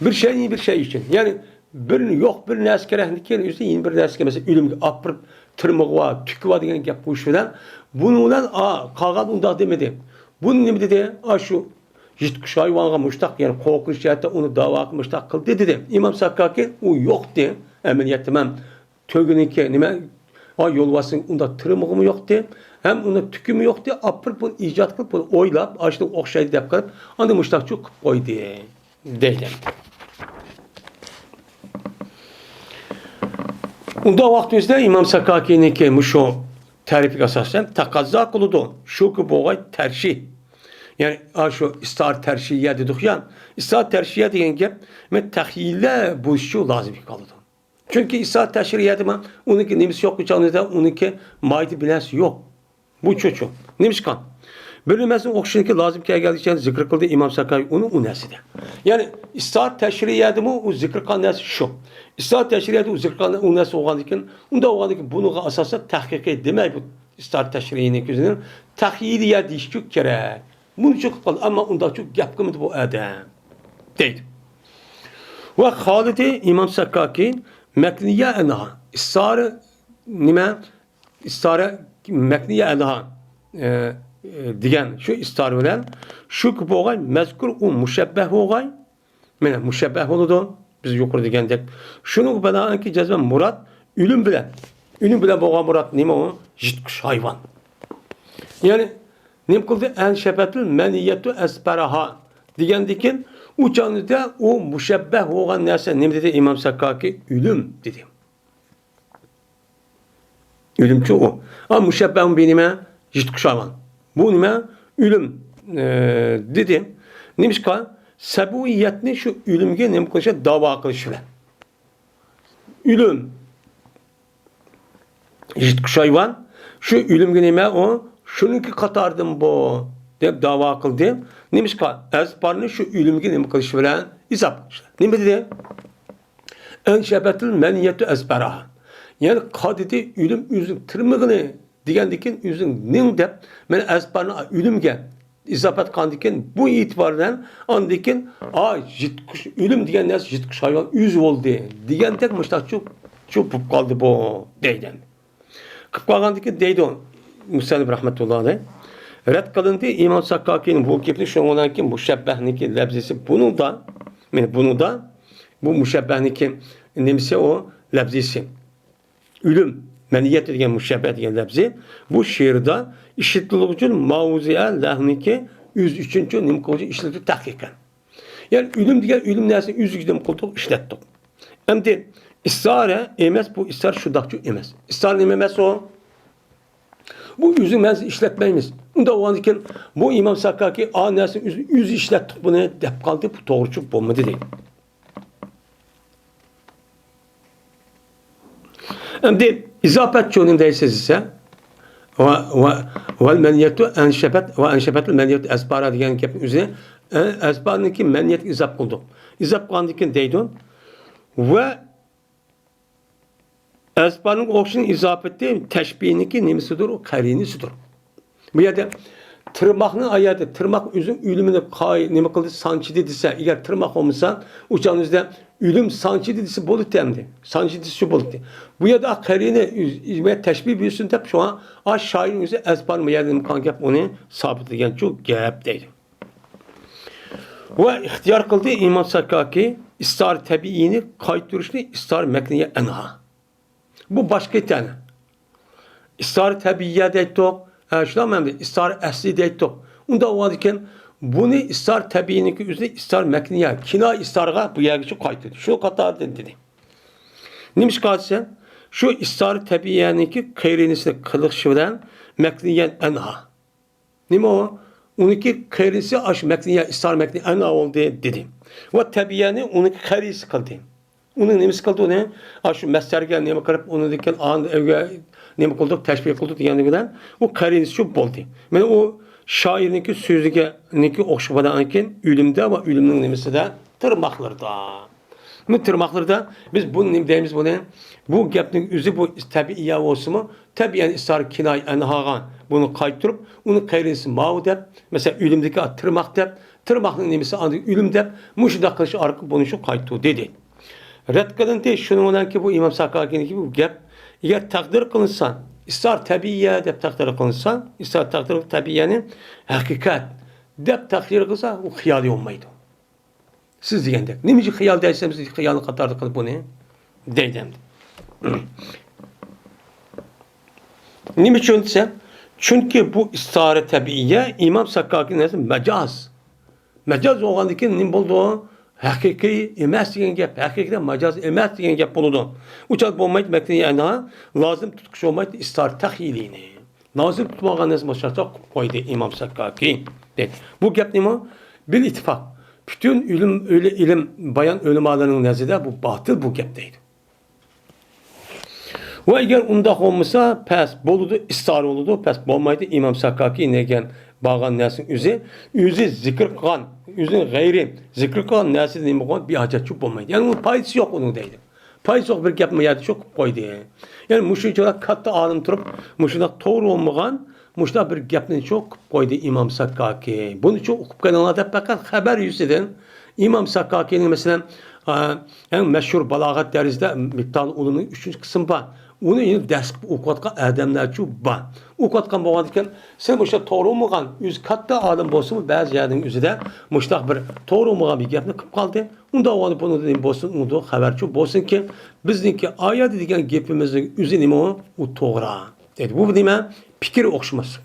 بىر شەيئىنى بىر شەي ئۈچۈن. يەنى بىر يوق بىر نەرسە كېرەكلىككە ئۆزى يەنە بىر نەرسىگە، مەسىلەن، ئۆلۈمگە ئاپىرىپ، تىرمىقى بار، تۈكى بار دېگەن گەپ قويۇش بىلەن، بۇنىڭ بىلەن، ئا، قالغان ئۇنداق دېمىدى. بۇنى نېمە دېدى؟ ئاشۇ يىرتقۇچ ھايۋانغا مۇشتاق، يەنى قورقۇنچ جەھەتتە ئۇنى داۋا قىلىپ مۇشتاق قىلدى دېدى. ئىمام ساكاكى ئۇ يوقتى. ئەمەلىيەتتە مەن تۆگىنىڭكى نېمە، ھا، يولۋاسنىڭ ئۇنداق تىرمىقىمۇ يوقتى، ھەم ئۇنىڭ تۈكىمۇ يوقتى. ئاپىرىپ بۇنى ئىجاد قىلىپ، بۇنى ئويلاپ، ئاشۇنىڭغا ئوخشايدۇ دەپ قىلىپ، ئاندىن مۇشتاقچۇ قىلىپ قويدى دەيدۇ. ئۇنداق ۋاقتىمىزدا ئىمام ساكاكىنىڭكى مۇشۇ تەرىپىگە ئاساسەن تەقەززا قىلىدۇ. شۇكى بوغاي تەرشى. يەنى، ئا، شۇ ئىستار تەرشىيە دېدۇق يا. ئىستار تەرشىيە دېگەن گەپ، مەن تەخيىللە بولۇشى لازىم قالىدۇ. چۈنكى ئىستار تەشرىيەدىمۇ ئۇنىڭكى نېمىسى يوق، ئۇچانىدا ئۇنىڭكى ماھىيىتى بىلەنسى يوق. بۇ چوچۇ. نېمىشقا؟ بىر نېمىسىنىڭ ئوخشىشىنىڭكى لازىم كەلگەنلىكىنى زىكىر قىلدى ئىمام ساكاي ئۇنى ئۇ نەرسىدە. يەنى ئىستار تەشرىيەدىمۇ ئۇ زىكىر قىلغان نەرسە شۇ. ئىستار تەشرىيەدە ئۇ زىكىر قىلغان ئۇ نەرسە بولغاندىكىن، ئۇنداق بولغاندىكىن بۇنىڭغا ئاساسەن تەھقىقىي دېمەي بۇ ئىستار تەشرىيىنىڭ كۆزىنىڭ تەخيىلىيە دېيىشكە كېرەك. مۇنچە قىلىپ قالدى، ئەمما ئۇنداقچۇ گەپ قىلمىدى بۇ ئادەم. دەيدۇ. ۋە خالىدى ئىمام ساكاكى مەكنىيە ئەنھا. ئىستارە نېمە؟ ئىستارە مەكنىيە ئەنھا، ئە، ئە، دېگەن شۇ ئىستارە بىلەن شۇكى بولغاي، مەزكۇر ئۇ مۇشەببەھ بولغاي. مانا مۇشەببەھ بولىدۇ. بىز يۇقىرى دېگەندەك. شۇنىڭغا بىنائەنكى جەزمەن مۇراد ئۆلۈم بىلەن. ئۆلۈم بىلەن بولغان مۇراد نېمە ئۇ؟ يىرتقۇچ ھايۋان. يەنى نېمە قىلدى؟ ئەنشەبەتىل مەنىيەتۇ ئەسپەرەھا دېگەندىكىن، ئۇ چاغدا ئۇ مۇشەببەھ بولغان نەرسە نېمە دېدى ئىمام ساكاكى؟ ئۆلۈم دېدى. ئۆلۈمچۇ ئۇ. ئا، مۇشەببەھۇن بى نېمە؟ يىرتقۇچ ھايۋان. بۇ نېمە؟ ئۆلۈم، ئە، دېدى. نېمىشقا؟ سەبۇئىيەتنى شۇ ئۆلۈمگە نېمە قىلىش، داۋا قىلىش بىلەن. ئۆلۈم. يىرتقۇچ ھايۋان شۇ ئۆلۈمگە نېمە ئۇ؟ شۇنىڭكى قاتارىدىن بۇ دەپ داۋا قىلدى. نېمىشقا؟ ئەسپارنى شۇ ئۆلۈمگە نېمە قىلىش بىلەن ئىزاپ قىلىش. نېمە دېدى؟ ئەنشەبەتىل مەنىيەتۇ ئەسپەرەھا. يەنى قا دېدى، ئۆلۈم ئۆزىنىڭ تىرمىقىنى دېگەندىن كېيىن ئۆزىنىڭ نىڭ دەپ، مانا ئەسپارنى ئۆلۈمگە ئىزاپەت قىلغاندىن كېيىن، بۇ ئېتىبار بىلەن ئاندىن كېيىن، ئا، يىرتقۇچ، ئۆلۈم دېگەن نەرسە يىرتقۇچ ھايۋان ئۆزى بولدى دېگەندەك مۇشۇنداق چۇ، چۇ بولۇپ قالدى بۇ، دەيدۇ. قىلىپ قالغاندىن كېيىن دەيدۇ مۇسەننىپ رەھمەتۇللا ئەلەيھ. رەت قىلىندى ئىمام ساكاكىنىڭ بۇ گېپىنى، شۇنىڭ بىلەن كېيىن مۇشەببەھنىڭكى لەپزىسى بۇنىڭدا، مانا بۇنىڭدا، بۇ مۇشەببەھنىڭكى نېمىسى ئۇ لەپزىسى؟ ئۆلۈم، مەنىيەت دېگەن مۇشەببەھ دېگەن لەپزى، بۇ شېئىردا ئىشلىتىلگۈچى ماۋزۇئە لەھنىكى ئۆزى ئۈچۈنچۇ نېمە قىلغۇچى ئىشلىتىپ تەھقىقەن. يەنى ئۆلۈم دېگەن ئۆلۈم نەرسىنى ئۆزىگە نېمە قىلدۇق، ئىشلەتتۇق. ئەمدى ئىستارە ئەمەس، بۇ ئىستارە شۇنداقچۇ ئەمەس. ئىستارە نېمە ئەمەس ئۇ؟ بۇ ئۆزى مەنىسىنى ئىشلەتمەيمىز. ئۇنداق بولغاندىكىن بۇ ئىمام ساكاكى ئا نەرسىنى ئۆزى، ئۆزى ئىشلەتتۇق بۇنى دەپ قالدى، بۇ توغرىچۇ بولمىدى دەيدۇ. ئەمدى ئىزاپەتچۇ نېمە دەيسىز دېسە، ۋە، ۋە، ۋەل مەنىيەتۇ ئەنشەبەت، ۋە ئەنشەبەتۇل مەنىيەتۇ ئەسپارا دېگەن گەپنى ئۆزى، ئە، ئەسپارنىڭكى مەنىيەتكە ئىزاپ قىلدۇق. ئىزاپ قىلغاندىن كېيىن دەيدۇ، ۋە ئەسپارنىڭ ئوخشىشىنىڭ ئىزاپىتى تەشبىھنىڭكى نېمىسىدۇر؟ ئۇ قەرىنىسىدۇر. بۇ يەردە تىرماقنى، ئايەتتە تىرماق ئۆزىنىڭ ئۆلۈمىنى قاي-، نېمە قىلدى، سانچىدى دېسە، ئەگەر تىرماق بولمىسا، ئۇ چاغنىڭ ئۆزىدە ئۆلۈم سانچىدى دېسە بولىدۇ ئەمدى. سانچىدى دېسە شۇ بولىدۇ. بۇ يەردە قەرىنى ئۆز-، تەشبىھ بۇيرۇسۇن دەپ، شۇڭا ئا شائىرنىڭ ئۆزى ئەسپارنى بۇ يەردە نېمە قىلغان گەپ، ئۇنى سابىتلىگەنچۇ گەپ دەيدۇ. ۋە ئىختىيار قىلدى ئىمام ساكاكى ئىستار تەبىئىينى قايتۇرۇشنى ئىستار مەكنىيە ئەنھا. بۇ باشقا تەنە. ئىستار تەبىئىيە دەيتتۇق. ھە، شۇنداقمۇ ئەمدى؟ ئىستار ئەسلى دەيتتۇق. ئۇنداق بولغاندىكىن، بۇنى ئىستار تەبىئىينىڭكى ئۆزىنى ئىستار مەكنىيە، كىنايە ئىستارغا بۇ يەرگىچە قايتۇردى. شۇ قاتاردىن دېدى. نېمىشقا دېسە، شۇ ئىستار تەبىئىيەنىڭكى قېرىنىسىنى قىلىشى بىلەن مەكنىيەن ئەنھا. نېمە ئۇ؟ ئۇنىڭكى قېرىسى ئاشۇ مەكنىيە، ئىستار مەكنىيە ئەنھا بولدى دېدى. ۋە تەبىئىيەنى ئۇنىڭكى قېرىسى قىلدى. ئۇنىڭ نېمىسى قىلدى ئۇنى؟ ئاشۇ مەسدەرگە نېمە قىلىپ، ئۇنىڭدىن كېيىن ئاندىن ئەۋگە نېمە قىلدۇق، تەشبىھ قىلدۇق دېگەنلىكى بىلەن ئۇ قېرىسى شۇ بولدى. مانا ئۇ شائىرنىڭكى سۆزىگە، نىڭكى ئوخشىغان بىلەن كېيىن ئۆلۈمدە ۋە ئۆلۈمنىڭ نېمىسىدە؟ تىرماقلىرىدا. بۇ تىرماقلىردا بىز بۇنى نېمە دەيمىز بۇنى؟ بۇ گەپنىڭ ئۆزى بۇ تەبىئىيە بولسىمۇ، تەبىئىيەنى ئىستار كىنايە ئەنھاغا بۇنى قايتۇرۇپ، ئۇنى قېرىسى ماۋۇ دەپ، مەسىلەن، ئۆلۈمدىكى تىرماق دەپ، تىرماقنىڭ نېمىسى ئاندىن ئۆلۈم دەپ، مۇشۇنداق قىلىش ئارقىلىق بۇنى شۇ قايتۇردى دېدى. رەت قىلىندى، شۇنىڭ بىلەنكى بۇ ئىمام ساكاكىنىڭكى بۇ گەپ، ئەگەر تەقدىر قىلىنسا، ئىستار تەبىئىيە دەپ تەقدىر قىلىنسا، ئىستار تەقدىر تەبىئىيەنى ھەقىقەت، دەپ تەقدىر قىلسا، ئۇ خىيالىي بولمايدۇ. سىز دېگەندەك. نېمە ئۈچۈن خىيال دەيسەن، سىز خىيالنى قاتارلىق قىلىپ بۇنى دەيدۇ ئەمدى. نېمە ئۈچۈن دېسە، چۈنكى بۇ ئىستارە تەبىئىيە ئىمام ساكاكى نەزىرىدە مەجاز. مەجاز بولغاندىن كېيىن نېمە بولىدۇ؟ ھەقىقىي ئەمەس دېگەن گەپ، ھەقىقىي مەجاز ئەمەس دېگەن گەپ بولىدۇ. ئۇ چاغدا بولمايدۇ، مەكنى يەنە لازىم تۇتقۇچ بولمايدۇ، ئىستارە تەخيىلىنى. لازىم تۇتمىغان نەرسە باشقىچە قىلىپ قويدى ئىمام ساكاكى. دەيدۇ. بۇ گەپ نېمە؟ بىل ئىتتىپاق. پۈتۈن ئىلىم، ئىلىم بايان ئۆلىمالىرىنىڭ نەزىرىدە بۇ باتىل بۇ گەپ دەيدۇ. ۋە ئەگەر ئۇنداق بولمىسا، پەس بولىدۇ، ئىستارە بولىدۇ، پەس بولمايدۇ. ئىمام ساكاكى دېگەن بارغان نەرسىنىڭ ئۆزى، ئۆزى زىكىر قىلغان، ئۆزىنىڭ غەيرى زىكىر قىلغان نەرسىدە نېمە بولغان؟ بىھاجەتچۇ بولمايدۇ. يەنى ئۇنىڭ پايدىسى يوق ئۇنىڭ دەيدۇ. پايدىسى يوق بىر گەپنى يەردە شۇ قىلىپ قويدى. يەنى مۇشۇنچىلىك كاتتا ئالىم تۇرۇپ، مۇشۇنداق توغرا بولمىغان، مۇشۇنداق بىر گەپنى شۇ قىلىپ قويدى ئىمام ساكاكى. بۇنى شۇ ئوقۇپ قېلىڭلار دەپ پەقەت خەۋەر يۈزىسىدىن ئىمام ساكاكىنىڭ، مەسىلەن، ئا، ئەڭ مەشھۇر بالاغەت دەرىجىدە مىپتالى ئۇلۇمنىڭ ئۈچىنچى قىسمى بار. ئۇنى ئېنىق دەرس قىلىپ ئوقۇۋاتقان ئادەملەرچۇ بار. ئوقۇۋاتقان بولغاندىكىن، سەن مۇشۇ توغرا بولمىغان، ئۆزى كاتتا ئالىم بولسىمۇ، بەزى يەرنىڭ ئۆزىدە مۇشۇنداق بىر توغرا بولمىغان بىر گەپنى قىلىپ قالدى. ئۇنداق بولغاندا بۇنىڭدىن بولسۇن، ئۇنىڭدىن خەۋەرچۇ بولسۇنكى، بىزنىڭكى ئايەتتە دېگەن گېپىمىزنىڭ ئۆزى نېمە؟ ئۇ توغرا. دەيدۇ. بۇ نېمە؟ پىكىر ئوخشىماسلىق.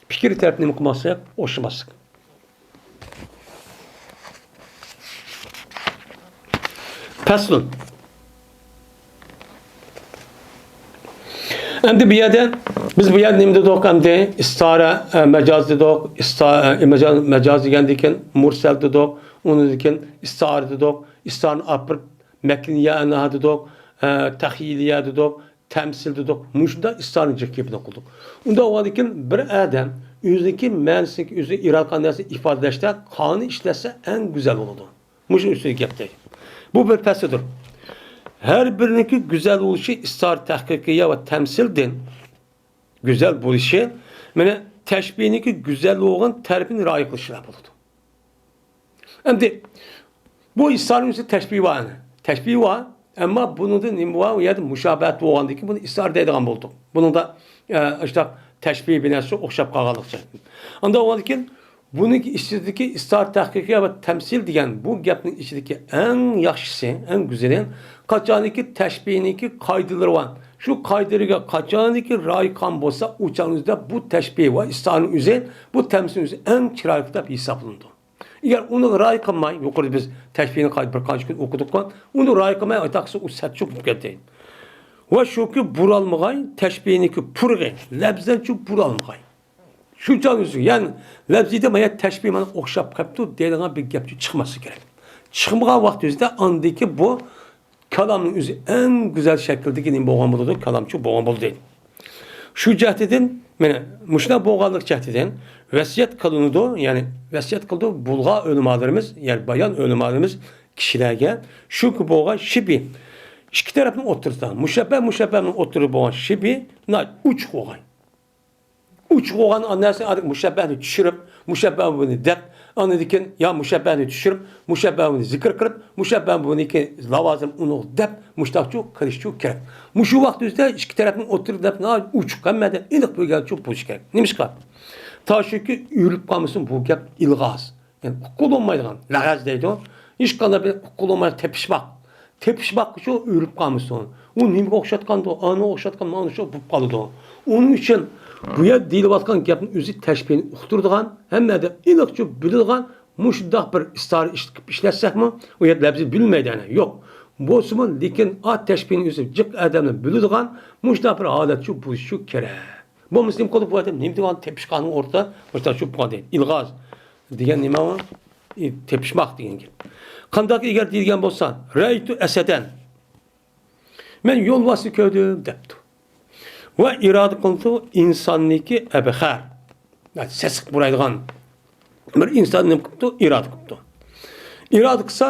پىكىر تەرەپ نېمە قىلماسلىق؟ ئوخشىماسلىق. پەسلۇن. ئەمدى بۇ يەردە، بىز بۇ يەردە نېمە دېدۇق ئەمدى؟ ئىستارە، ئە، مەجاز دېدۇق. ئىستا-، ئە، مەجاز، مەجاز دېگەندىن كېيىن مۇرسەل دېدۇق. ئۇنىڭدىن كېيىن ئىستارە دېدۇق. ئىستارىنى ئاپىرىپ مەكنىيە ئەنھا دېدۇق. ئە، تەخيىلىيە دېدۇق. تەمسىل دېدۇق، مۇشۇنداق ئىستارىنى جىق گېپىنى قىلدۇق. ئۇنداق بولغاندىكىن بىر ئادەم ئۆزىنىڭكى مەنىسىنى، ئۆزى ئىرادە قىلغان نەرسىنى ئىپادىلەشتە قانۇن ئىشلەتسە ئەڭ گۈزەل بولىدۇ. مۇشۇ ئۈستىدە گەپ دەيدۇ. بۇ بىر پەسلىدۇر. ھەر بىرىنىڭكى گۈزەل بولۇشى ئىستارە تەھقىقىيە ۋە تەمسىلدىن گۈزەل بولۇشى، مانا، تەشبىھنىڭكى گۈزەل بولغان تەرىپىنى رىئايە قىلىشلا بولىدۇ. ئەمدى بۇ ئىستارىنىڭ ئۆزى تەشبىھ بار. تەشبىھ بار. ئەمما بۇنىڭدا نېمە بار؟ ئۇ يەردە مۇشابەھەت بولغاندىن كېيىن بۇنى ئىستارە دەيدىغان بولدۇق. بۇنىڭدا، ئە، ئاشۇنداق تەشبىھ بىلەن شۇ ئوخشاپ قالغانلىقچە. ئانداق بولغاندىن كېيىن بۇنىڭكى ئىچىدىكى ئىستارە تەھقىقىيە ۋە تەمسىل دېگەن بۇ گەپنىڭ ئىچىدىكى ئەڭ ياخشىسى، ئەڭ گۈزىلى، قاچانكى تەشبىھنىڭكى قائىدىلىرى بار. شۇ قائىدىلىرىگە قاچانكى رىئايە قىلغان بولسا، ئۇ چاغنىڭ ئۆزىدە بۇ تەشبىھ ۋە ئىستارىنىڭ ئۆزى، بۇ تەمسىلنىڭ ئۆزى ئەڭ چىرايلىق دەپ ھېسابلىنىدۇ. ئەگەر ئۇنىڭغا رىئايە قىلماي، يۇقىرىدا بىز تەشبىھنى قايتا بىر قانچە كۈن ئوقۇدۇققۇ، ئۇنىڭغا رىئايە قىلماي ئايتاقسا ئۇ سەتچۇ بولۇپ كەتتى. ۋە شۇكى بۇرالمىغاي، تەشبىھنىكى پۇرىقى، لەپزەنچۇ بۇرالمىغاي. شۇ چاغ ئۆزى، يەنى لەپزىدە مانا تەشبىھ مانا ئوخشاپ قاپتۇ دەيدىغان بىر گەپچۇ چىقماسلىقى كېرەك. چىقمىغان ۋاقتى ئۆزىدە ئاندىكى بۇ كالامنىڭ ئۆزى ئەڭ گۈزەل شەكىلدىكى نېمە بولغان بولىدۇ؟ كالامچۇ بولغان بولىدۇ دەيدۇ. شۇ جەھەتتىن، مانا، مۇشۇنداق بولغانلىق جەھەتتىن ۋەسىيەت قىلىنىدۇ، يەنى ۋەسىيەت قىلىدۇ بۇلغار ئۆلىمالىرىمىز، يەنى بايان ئۆلىمالىرىمىز كىشىلەرگە شۇكى بولغان شىبى ئىككى تەرەپنىڭ ئوتتۇرىسىدا، مۇشەببە، مۇشەببەنىڭ ئوتتۇرىدا بولغان شىبى ناھايىتى ئوچۇق بولغان. ئوچۇق بولغان نەرسە مۇشەببەنى چۈشۈرۈپ، مۇشەببە بۇنى دەپ، ئاندىن كېيىن يا مۇشەببەنى چۈشۈرۈپ، مۇشەببە بۇنى زىكىر قىلىپ، مۇشەببە بۇنىڭكى لاۋازىم ئۇنىڭ دەپ، مۇشتاقچۇ قىلىشچۇ كېرەك. مۇشۇ ۋاقىت ئۆزىدە ئىككى تەرەپنىڭ ئوتتۇرىدا دەپ ناھايىتى ئوچۇق ھەممەدە ئېنىق بىلگەنچۇ بولۇشى كېرەك. نېمىشقا؟ تا شۇكى ئۆرۈلۈپ قالمىسۇن بۇ گەپ ئىلغاز. يەنى ئۇققىلى بولمايدىغان، لەغەز دەيدۇ. ھېچقانداق بىر ئۇققىلى بولمايدىغان تېپىشماق. تېپىشماققا شۇ ئۆرۈپ قالمىسۇن. ئۇ نېمىگە ئوخشاتقاندۇ؟ ئانا ئوخشاتقان، مانا شۇ بولۇپ قالىدۇ. ئۇنىڭ ئۈچۈن بۇ يەردە دېيىلىۋاتقان گەپنىڭ ئۆزى تەشبىھنى ئۇقتۇرىدىغان، ھەممە ئادەم ئېنىقچە بىلىدىغان مۇشۇنداق بىر ئىستارە ئىشلىتىپ ئىشلەتسەكمۇ، ئۇ يەردە لەپزى بىلمەيدۇ ئەنە. يوق. بولسىمۇ، لېكىن ئا تەشبىھنىڭ ئۆزى جىق ئادەملەر بىلىدىغان مۇشۇنداق بىر ھالەتچۇ بولۇشى كېرەك. بولمىسا نېمە قىلىدۇ بۇ ئادەم؟ نېمە دېگەن تېپىشقاننىڭ ئورتىدا مۇشۇنداق شۇ بولغان دەيدۇ. ئىلغاز دېگەن نېمە ئۇ؟ ئى، تېپىشماق دېگەن گەپ. قانداق ئەگەر دېيىلگەن بولسا، رەئەيتۇ ئەسەدەن. مەن يولۋاسنى كۆردۈم دەپتۇ. ۋە ئىرادە قىلىپتۇ ئىنساننىڭكى ئەبخەر. سېسىق پۇرايدىغان بىر ئىنسان نېمە قىپتۇ؟ ئىرادە قىپتۇ. ئىرادە قىلسا،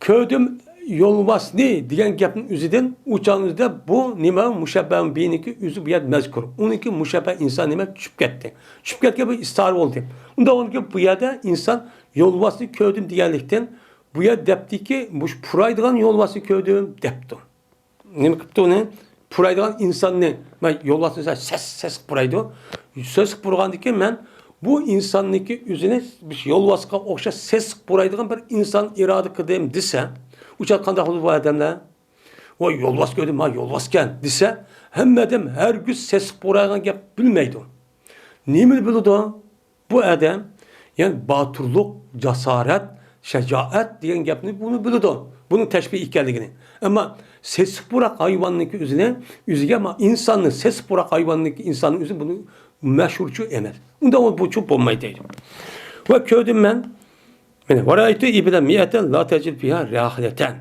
كۆردۈم يولۋاسنى دېگەن گەپنىڭ ئۆزىدىن ئۇ چاغنىڭ ئۆزىدە بۇ نېمە مۇشەببەنىڭكى ئۆزى بۇ يەردە مەزكۇر. ئۇنىڭكى مۇشەببە ئىنسان نېمە چۈشۈپ كەتتى. چۈشۈپ كەتكەن بۇ ئىستارە بولدى. ئۇنداق بولغاندىكىن بۇ يەردە ئىنسان يولۋاسنى كۆردۈم دېگەنلىكتىن بۇ يەردە دەپتىكى مۇشۇ پۇرايدىغان يولۋاسنى كۆردۈم دەپتۇ. نېمە قىپتۇ ئۇنى؟ پۇرايدىغان ئىنساننى، مەن يولۋاسنى سەس، سەس پۇرايدۇ. سەس پۇرىغاندىكىن مەن بۇ ئىنساننىڭكى ئۆزىنى بىر يولۋاسقا ئوخشاش سېسىق پۇرايدىغان بىر ئىنسان ئىرادە قىلدىم دېسە، ئۇ چاغ قانداق بولىدۇ بۇ ئادەملەر؟ ۋاي، يولۋاس كۆردۈم، ھا، يولۋاسكەن دېسە، ھەممە ئادەم ھەرگىز سېسىق پۇرايدىغان گەپ بىلمەيدۇ. نېمىنى بىلىدۇ؟ بۇ ئادەم، يەنى باتۇرلۇق، جاسارەت، شاجائەت دېگەن گەپنى بۇنى بىلىدۇ. بۇنىڭ تەشبىھ ئىكەنلىكىنى. ئەمما سېسىق پۇراق ھايۋاننىڭكى ئۆزىنى، ئۆزىگە ما-، ئىنساننى، سېسىق پۇراق ھايۋاننىڭكى ئىنساننىڭ ئۆزى بۇنى مەشھۇرچۇ ئەمەس. ئۇنداق بولۇشى بولمايدۇ دەيدۇ. ۋە كۆردۈم مەن، مانا، ۋەرەيتۇ ئىبىلە مىئەتەن لا تەجىد فىھا راھىلەتەن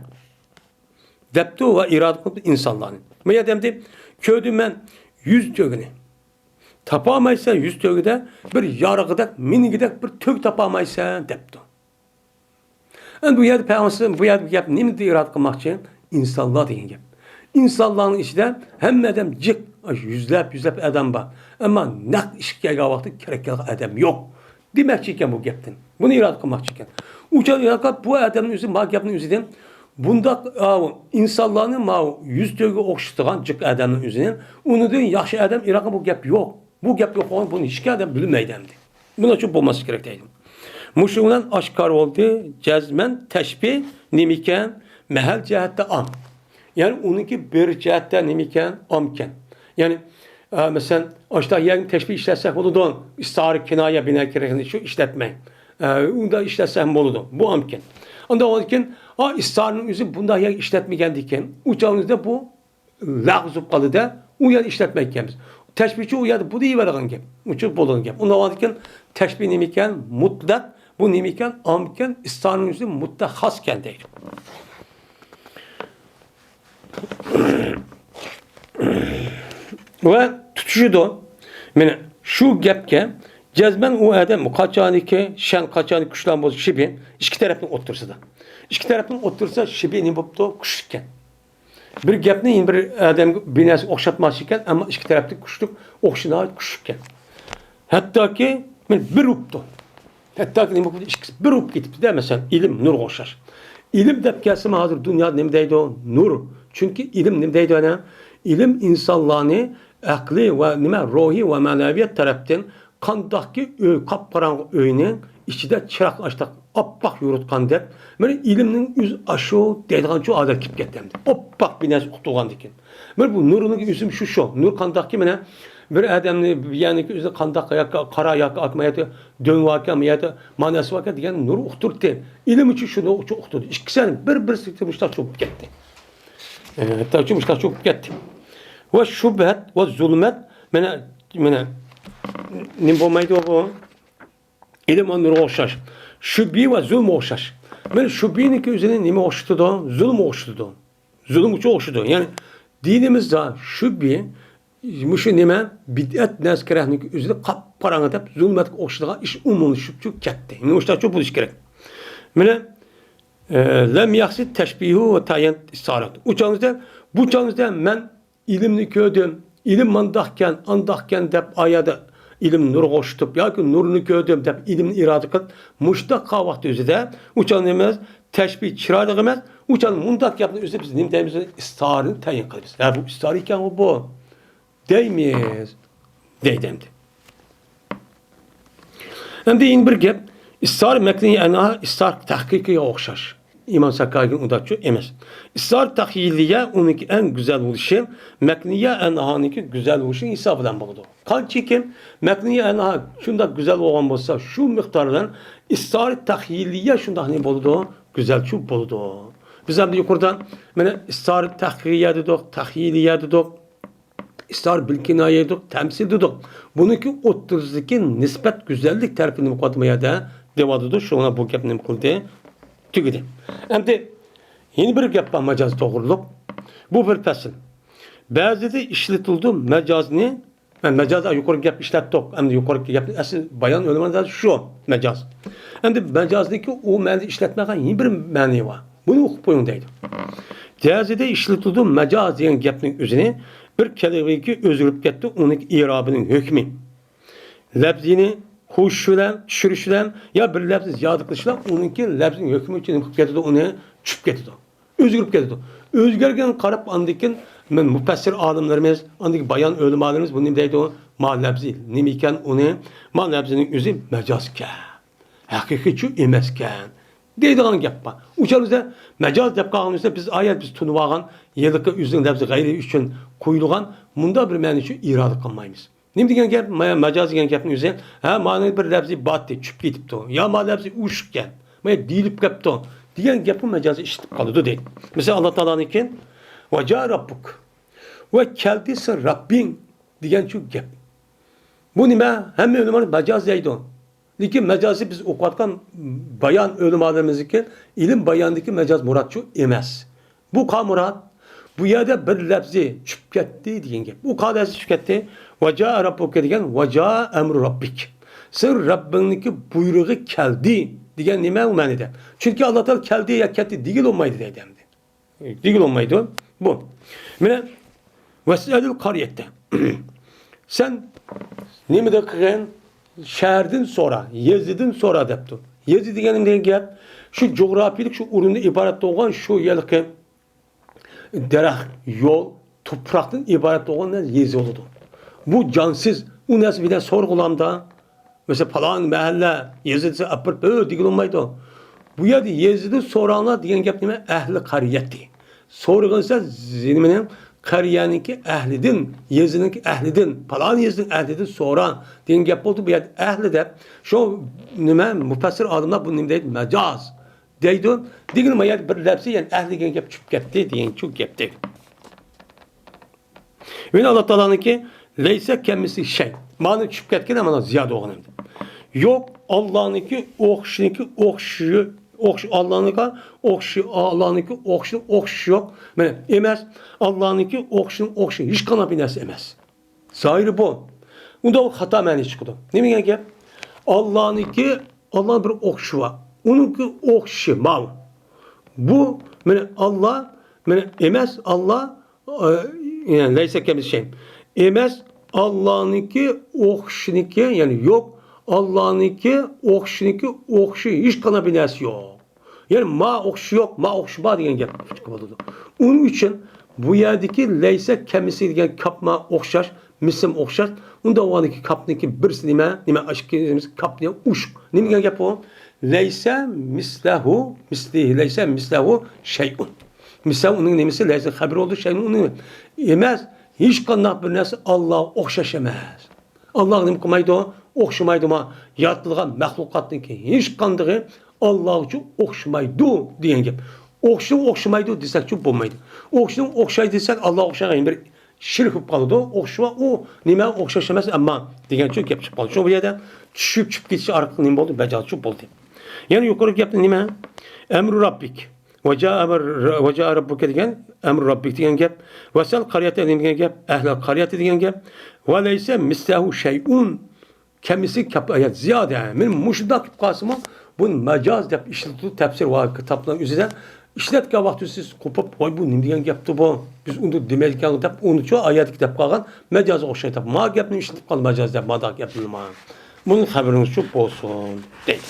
دەپتۇ ۋە ئىرادە قىلىپتۇ ئىنسانلارنى. ما يەردە ئەمدى كۆردۈم مەن يۈز تۆگىنى. تاپالمايسەن يۈز تۆگىدە بىر يارىغۇدەك، مىنىگۈدەك بىر تۆگە تاپالمايسەن دەپتۇ. ئەمدى بۇ يەردە پەيغەمبەر، بۇ يەردە بۇ گەپ نېمىنى ئىرادە قىلماقچى؟ ئىنسانلار دېگەن گەپ. ئىنسانلارنىڭ ئىچىدە ھەممە ئادەم جىق، يۈزلەپ، يۈزلەپ ئادەم بار. ئەمما نەق ئىشقا كەلگەن ۋاقىتتا كېرەك كېلىدىغان ئادەم يوق. دېمەكچى ئىكەن بۇ گەپتىن. بۇنى ئىرادە قىلماقچى ئىكەن. ئۇ چاغ ئىرادە قىلىپ، بۇ ئادەمنىڭ ئۆزى، ما گەپنىڭ ئۆزىدىن بۇنداق، ئا، ئىنسانلارنى ما يۈز تۆگىگە ئوخشىتىدىغان جىق ئادەمنىڭ ئۆزىنى، ئۇنىڭدىن ياخشى ئادەم ئىرادە قىلىپ بۇ گەپ يوق. بۇ گەپ يوق بولغان، بۇنى ھېچ ئادەم بىلمەيدۇ ئەمدى. بۇنىڭ ئۈچۈن بولماسلىقى كېرەك دەيدۇ. مۇشۇ بىلەن ئاشكارا بولدى، جەزمەن تەشبىھ نېمىكەن؟ مەھەل جەھەتتە ئام. يەنى ئۇنىڭكى بىر جەھەتتە نېمىكەن؟ ئامكەن. يەنى، ئە، مەسىلەن، ئاشۇنداق يەرنى تەشبىھ ئىشلەتسەك بولىدۇ. ئىستىئارە كىنايە بىنا كېرەكنى شۇ ئىشلەتمەي. ئە، ئۇنداق ئىشلەتسە ھەم بولىدۇ. بۇ ئامكەن. ئاندىن كېيىن، ئا، ئىستىئارىنىڭ ئۆزى بۇنداق يەرگە ئىشلەتمىگەندىكىن، ئۇ چاغنىڭدا بۇ لەغزۇپ قالىدۇ-دە، ئۇ يەردە ئىشلەتمەيدىكەنمىز. تەشبىھچى ئۇ يەردە بۇنى دېيىۋالغان گەپ. ئۇچۇر بولىدىغان گەپ. ئۇنداق بولغاندىكىن، تەشبىھ نېمىكەن؟ مۇتلەق. بۇ نېمىكەن؟ ئامكەن. ئىستىئارىنىڭ ئۆزى مۇتلەق خاسكەن دەيدۇ. ۋە تۇتىشىدۇ. مانا شۇ گەپكە جەزمەن ئۇ ئادەم قاچانكى، شەن قاچانكى كۈچلەن بولسا شىبى، ئىككى تەرەپنىڭ ئوتتۇرىسىدا. ئىككى تەرەپنىڭ ئوتتۇرىسىدا شىبى نېمە بوپتۇ؟ كۈچلۈككەن. بىر گەپنى يەنە بىر ئادەمگە بىناسى ئوخشاتماقچى ئىكەن، ئەمما ئىككى تەرەپتە كۈچلۈك، ئوخشىشى ناھايىتى كۈچلۈككەن. ھەتتاكى، مانا بىر بوپتۇ. ھەتتاكى نېمە بوپتۇ؟ ئىككىسى بىر بوپ كېتىپتۇ-دە، مەسىلەن، ئىلىم نۇرغا ئوخشاش. ئىلىم دەپ كەلسىمۇ ھازىر دۇنيادا نېمە دەيدۇ؟ نۇر. چۈنكى ئىلىم نېمە دەيدۇ ئەنە؟ ئىلىم ئىنسانلارنى ئەقلىي ۋە نېمە، روھىي ۋە مەنەۋىيەت تەرەپتىن قانداقكى ئۆي، قاپقاراڭغۇ ئۆينىڭ ئىچىدە چىراغ ئاشتاق ئاپئاق يورۇتقاندەك، مانا ئىلىمنىڭ ئۆزى ئاشۇ دەيدىغان شۇ ھالەتكە كېلىپ كەتتى ئەمدى. ئاپئاق بىناسى ئۇقتۇرغاندىكىن. مانا بۇ نۇرنىڭ ئۆزىمۇ شۇ، شۇ. نۇر قانداقكى مانا بىر ئادەمنى، يەنى ئۆزىنى قانداق ياكى قارا ياكى ئاق، ما ياكى دۆڭ باركەن، ما ياكى ماناسى باركەن دېگەن نۇر ئۇقتۇردى. ئىلىم ئۈچۈن شۇنى ئۈچۈن ئۇقتۇردى. ئىككىسى بىر-بىرسى مۇشتاق چوپۇپ كەتتى. ئە، ھەتتا شۇ مۇشتاق چوپۇپ كەتتى. ۋە شۇبھەت ۋە زۇلمەت، مانا، مانا، نېمە بولمايدۇ بۇ؟ ئىلىم ۋە نۇرغا ئوخشاش. شۈبھە ۋە زۇلمغا ئوخشاش. مانا شۈبھىنىڭكى ئۆزىنى نېمىگە ئوخشىتىدۇ؟ زۇلمغا ئوخشىتىدۇ. زۇلۇم ئۈچۈن ئوخشىتىدۇ. يەنى دىنىمىزدا شۈبھە، مۇشۇ نېمە؟ بىدئەت نەرسە كېرەكنىڭكى ئۆزىنى قاپقاراڭغۇ دەپ زۇلمەتكە ئوخشىتىدىغان ئىش ئومۇملىشىپچۇ كەتتى. مۇشۇنداقچۇ بولۇشى كېرەك. مانا، ئە، لەم يەقسىد تەشبىھۇ ۋە تەئيىن ئىستىئارەت. ئۇ چاغىڭىزدا، بۇ چاغىڭىزدا مەن ئىلىمنى كۆردۈم، ئىلىم مانداقكەن، ئانداقكەن دەپ ئايەدە ئىلىم نۇرغا ئوخشىتىپ ياكى نۇرنى كۆردۈم دەپ ئىلىمنى ئىرادە قىلىپ، مۇشۇنداق قىلغان ۋاقىت ئۆزىدە ئۇ چاغ نېمە ئەمەس؟ تەشبىھ چىرايلىق ئەمەس. ئۇ چاغ مۇنداق گەپنى ئۆزى بىز نېمە دەيمىز؟ ئىستىئارىنى تەئيىن قىلىمىز. ھە، بۇ ئىستىئارە ئىكەنغۇ بۇ دەيمىز. دەيدۇ ئەمدى. ئەمدى يەنە بىر گەپ، ئىستار مەكنىيە ئەنھا ئىستار تەھقىقىيە ئوخشاش. ئىمام ساكايىدىن ئۇنداقچۇ ئەمەس. ئىستار تەخيىلىيە ئۇنىڭكى ئەڭ گۈزەل بولۇشى مەكنىيە ئەنھانىڭكى گۈزەل بولۇشى ھېسابى بىلەن بولىدۇ. قانچىكى مەكنىيە ئەنھا شۇنداق گۈزەل بولغان بولسا، شۇ مىقدار بىلەن ئىستار تەخيىلىيە شۇنداق نېمە بولىدۇ؟ گۈزەلچۇ بولىدۇ. بىز ئەمدى يۇقىرىدا مانا ئىستار تەخيىلىيە دېدۇق، تەخيىلىيە دېدۇق. ئىستار بىل كىنايە دېدۇق، تەمسىل دېدۇق. بۇنىڭكى ئوتتۇرىسىدىكى نىسبەت گۈزەللىك تەرىپى نېمە قىلىۋاتىدۇ بۇ يەردە؟ دەۋاتىدۇ. شۇڭا بۇ گەپ نېمە قىلدى؟ تۈگىدى. ئەمدى يەنە بىر گەپ بار مەجاز توغرۇلۇق. بۇ بىر پەسىل. بەزىدە ئىشلىتىلىدۇ مەجازنى، مەن مەجاز يۇقىرىقى گەپ ئىشلەتتۇق. ئەمدى يۇقىرىقى گەپنى ئەسلى بايان ئۆلىماندا شۇ مەجاز. ئەمدى مەجازنىڭكى ئۇ مەنىدە ئىشلەتمەيدىغان يەنە بىر مەنى بار. بۇنى ئوقۇپ قويۇڭ دەيدۇ. جەزىدە ئىشلىتىلىدۇ مەجاز دېگەن گەپنىڭ ئۆزىنى بىر كەلىمىگە ئۆزگىرىپ كەتتى، ئۇنىڭ ئېرابىنىڭ ھۆكمى. لەپزىنى قوشۇش بىلەن، چۈشۈرۈش بىلەن يا بىر لەپزنى زىيادە قىلىش بىلەن ئۇنىڭكى لەپزنىڭ ھۆكمى ئۈچۈن نېمە قىلىپ كەتتى، ئۇنى چۈشۈپ كەتتى. ئۆزگىرىپ كەتتى. ئۆزگەرگەنگە قاراپ ئاندىن كېيىن مۇپەسسىر ئالىملىرىمىز، ئاندىن كېيىن بايان ئۆلىمالىرىمىز بۇنى نېمە دەيدۇ؟ ما لەپزى نېمە ئىكەن، ئۇنى، ما لەپزىنىڭ ئۆزى مەجازكەن، ھەقىقىيچۇ ئەمەسكەن دەيدىغان گەپ بار. ئۇ چاغدا مەجاز دەپ قالغان بولسا، بىز ئايەت، بىز تونۇۋالغان ھېلىقى ئۆزىنىڭ لەپزى غەيرى ئۈچۈن قويۇلغان مۇنداق بىر مەنىنى شۇ ئىرادە قىلمايمىز. نېمە دېگەن گەپ؟ ما-، مەجاز دېگەن گەپنىڭ ئۆزى، ھە، مانا بىر لەپزى باتتى، چۈشۈپ كېتىپتۇ. يا ما لەپزى ئوشۇقكەن، ما دېيىلىپ كەپتۇ دېگەن گەپمۇ مەجازدا ئىشلىتىپ قالىدۇ دەيدۇ. مىسال، ئاللا تائالانىڭكى، ۋەجائە رەببۇك، ۋە كەلدى سېنىڭ رەببىڭ دېگەن شۇ گەپ. بۇ نېمە؟ ھەممە ئۆلىمالار مەجاز دەيدۇ. لېكىن مەجازى بىز ئوقۇۋاتقان بايان ئۆلىمالىرىمىزنىڭكى ئىلىم بايانىدىكى مەجاز مۇراد شۇ ئەمەس. بۇ قا مۇراد، بۇ يەردە بىر لەپزى چۈشۈپ كەتتى دېگەن گەپ. ئۇ قا لەپزى چۈشۈپ كەتتى. ۋەجائە رەببۇكە دېگەن، ۋەجائە ئەمرۇ رەببىك. سېنىڭ رەببىڭنىڭكى بۇيرۇقى كەلدى دېگەن نېمە ئۇ مەنىدە؟ چۈنكى ئاللا تائالا كەلدى يا كەتتى دېگىلى بولمايدۇ دەيدۇ ئەمدى. دېگىلى بولمايدۇ. بۇ. مانا، ۋەسئەلىل قەريەتە. سەن نېمىدە قىلغىن؟ شەھەردىن سورا، يېزىدىن سورا دەپتۇ. يېزا دېگەن نېمە دېگەن گەپ؟ شۇ جۇغراپىيىلىك شۇ ئورۇندىن ئىبارەت بولغان شۇ يەرلىكى دەرەخ، يول، تۇپراقتىن ئىبارەت بولغان نەرسە يېزا بولىدۇ. بۇ جانسىز، ئۇ نەرسە بىلەن سورىغۇلامدا. مەسىلەن، پالان مەھەللە، يېزا دېسە ئاپىرىپ، ئۆ دېگىلى بولمايدۇ. بۇ يەردە يېزىدىن سوراڭلار دېگەن گەپ نېمە؟ ئەھلى قەريەتى. سورىغىنسا نېمىنىڭ؟ قەريەنىڭكى ئەھلىدىن، يېزىنىڭكى ئەھلىدىن، پالان يېزىنىڭ ئەھلىدىن سورا دېگەن گەپ بولدى. بۇ يەردە ئەھلى دەپ، شۇ نېمە، مۇپەسسىر ئالىملار بۇنى نېمە دەيدۇ؟ مەجاز دەيدۇ. دېگىنى ما يەردە بىر لەپسى، يەنى ئەھلى دېگەن گەپ چۈشۈپ كەتتى دېگەن شۇ گەپ دەيدۇ. يەنە ئاللا تائالانىڭكى لەيسە كەمىسلىھى شەي. مانا چۈشۈپ كەتكەن، مانا زىيادە بولغان ئەمدى. يوق، ئاللانىڭكى ئوخشىنىڭكى ئوخشىشى، ئوخش-، ئاللانىڭكى ئوخشى-، ئاللانىڭكى ئوخشىنىڭ ئوخشىشى يوق. مانا ئەمەس، ئاللانىڭكى ئوخشىنىڭ ئوخشىشى ھېچقانداق بىر نەرسە ئەمەس. زاھىرى بۇ. ئۇندا ئۇ خاتا مەنىگە چىقىدۇ. نېمە دېگەن گەپ؟ ئاللانىڭكى، ئاللانىڭ بىر ئوخشىشى بار. ئۇنىڭكى ئوخشىشى ماۋۇ. بۇ، مانا ئاللا، مانا ئەمەس، ئاللا، ئە، يەنى لەيسە كەمىسلىھى شەي. ئەمەس، ئاللانىڭكى ئوخشىشىنىڭكى، يەنى يوق. ئاللانىڭكى ئوخشىشىنىڭكى ئوخشىشى ھېچقانداق بىر نەرسە يوق. يەنى ما ئوخشىشى يوق، ما ئوخشىشى بار دېگەن گەپ چىقىپ بولىدۇ. ئۇنىڭ ئۈچۈن بۇ يەردىكى لەيسە كەمىسلىھى دېگەن كاپما ئوخشاش، مىسلىم ئوخشاش. ئۇندا ئۇنىڭكى كاپنىڭكى بىرسى نېمە؟ نېمە ئاشكى كاپنى ئۇشۇق. نېمە دېگەن گەپ ئۇ؟ لەيسە مىسلەھۇ مىسلىھى، لەيسە مىسلەھۇ شەيئۇن. مىسلەھۇ ئۇنىڭ نېمىسى؟ لەيسە خەبىرى بولدى، شەيئۇن ئۇنىڭ ئەمەس. ھېچقانداق بىر نەرسە ئاللاغا ئوخشاش ئەمەس. ئاللاغا نېمە قىلمايدۇ؟ ئوخشىمايدۇ. ما يارىتىلغان مەخلۇقاتنىڭكى ھېچقاندىقى ئاللاغىچۇ ئوخشىمايدۇ دېگەن گەپ. ئوخشىشىغا ئوخشىمايدۇ دېسەكچۇ بولمايدۇ. ئوخشىشىغا ئوخشايدۇ دېسەك، ئاللاغا ئوخشايدىغان بىر شېرىك بولۇپ قالىدۇ. ئوخشىشىغا ئۇ نېمە ئوخشاش ئەمەس، ئەمما دېگەنچۇ گەپ چىقىپ قالىدۇ. شۇ بۇ يەردە چۈشۈپ، چۈشۈپ كېتىشى ئارقىلىق نېمە بولدى؟ مەجازچۇ بولدى. يەنە يۇقىرىقى گەپنى نېمە؟ ئەمرۇ رەببىك. ۋەجائە، ۋەجائە رەببۇكە دېگەن، ئەمرۇ رەببىك دېگەن گەپ. ۋەسەل قەريەتە دېگەن گەپ، ئەھلەل قەريەتە دېگەن گەپ. ۋە لەيسە مىسلەھۇ شەيئۇن. كەمىسى كەپ-، يا زىيادە. مېنىڭ مۇشۇنداق كېلىپ قالسىمۇ، بۇنى مەجاز دەپ ئىشلىتىدۇ، تەپسىر ۋە كىتابلارنىڭ ئۆزىدە. ئىشلەتكەن ۋاقتىدا سىز قوپۇپ، ۋاي، بۇ نېمە دېگەن گەپتۇ بۇ؟ بىز ئۇنى دېمەيدىكەن دەپ، ئۇنىچۇ ئايەتتىكى دەپ قالغان مەجازغا ئوخشايدۇ دەپ. ما گەپنى ئىشلىتىپ قال، مەجاز دەپ، ماداق گەپنى ما. بۇنىڭ خەۋىرىڭىزچۇ بولسۇن، دەيدۇ.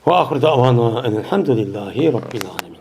ۋە ئاخىر دەۋانا ئەنىل ھەمدۇلىللاھى رەببىل ئالەمىن.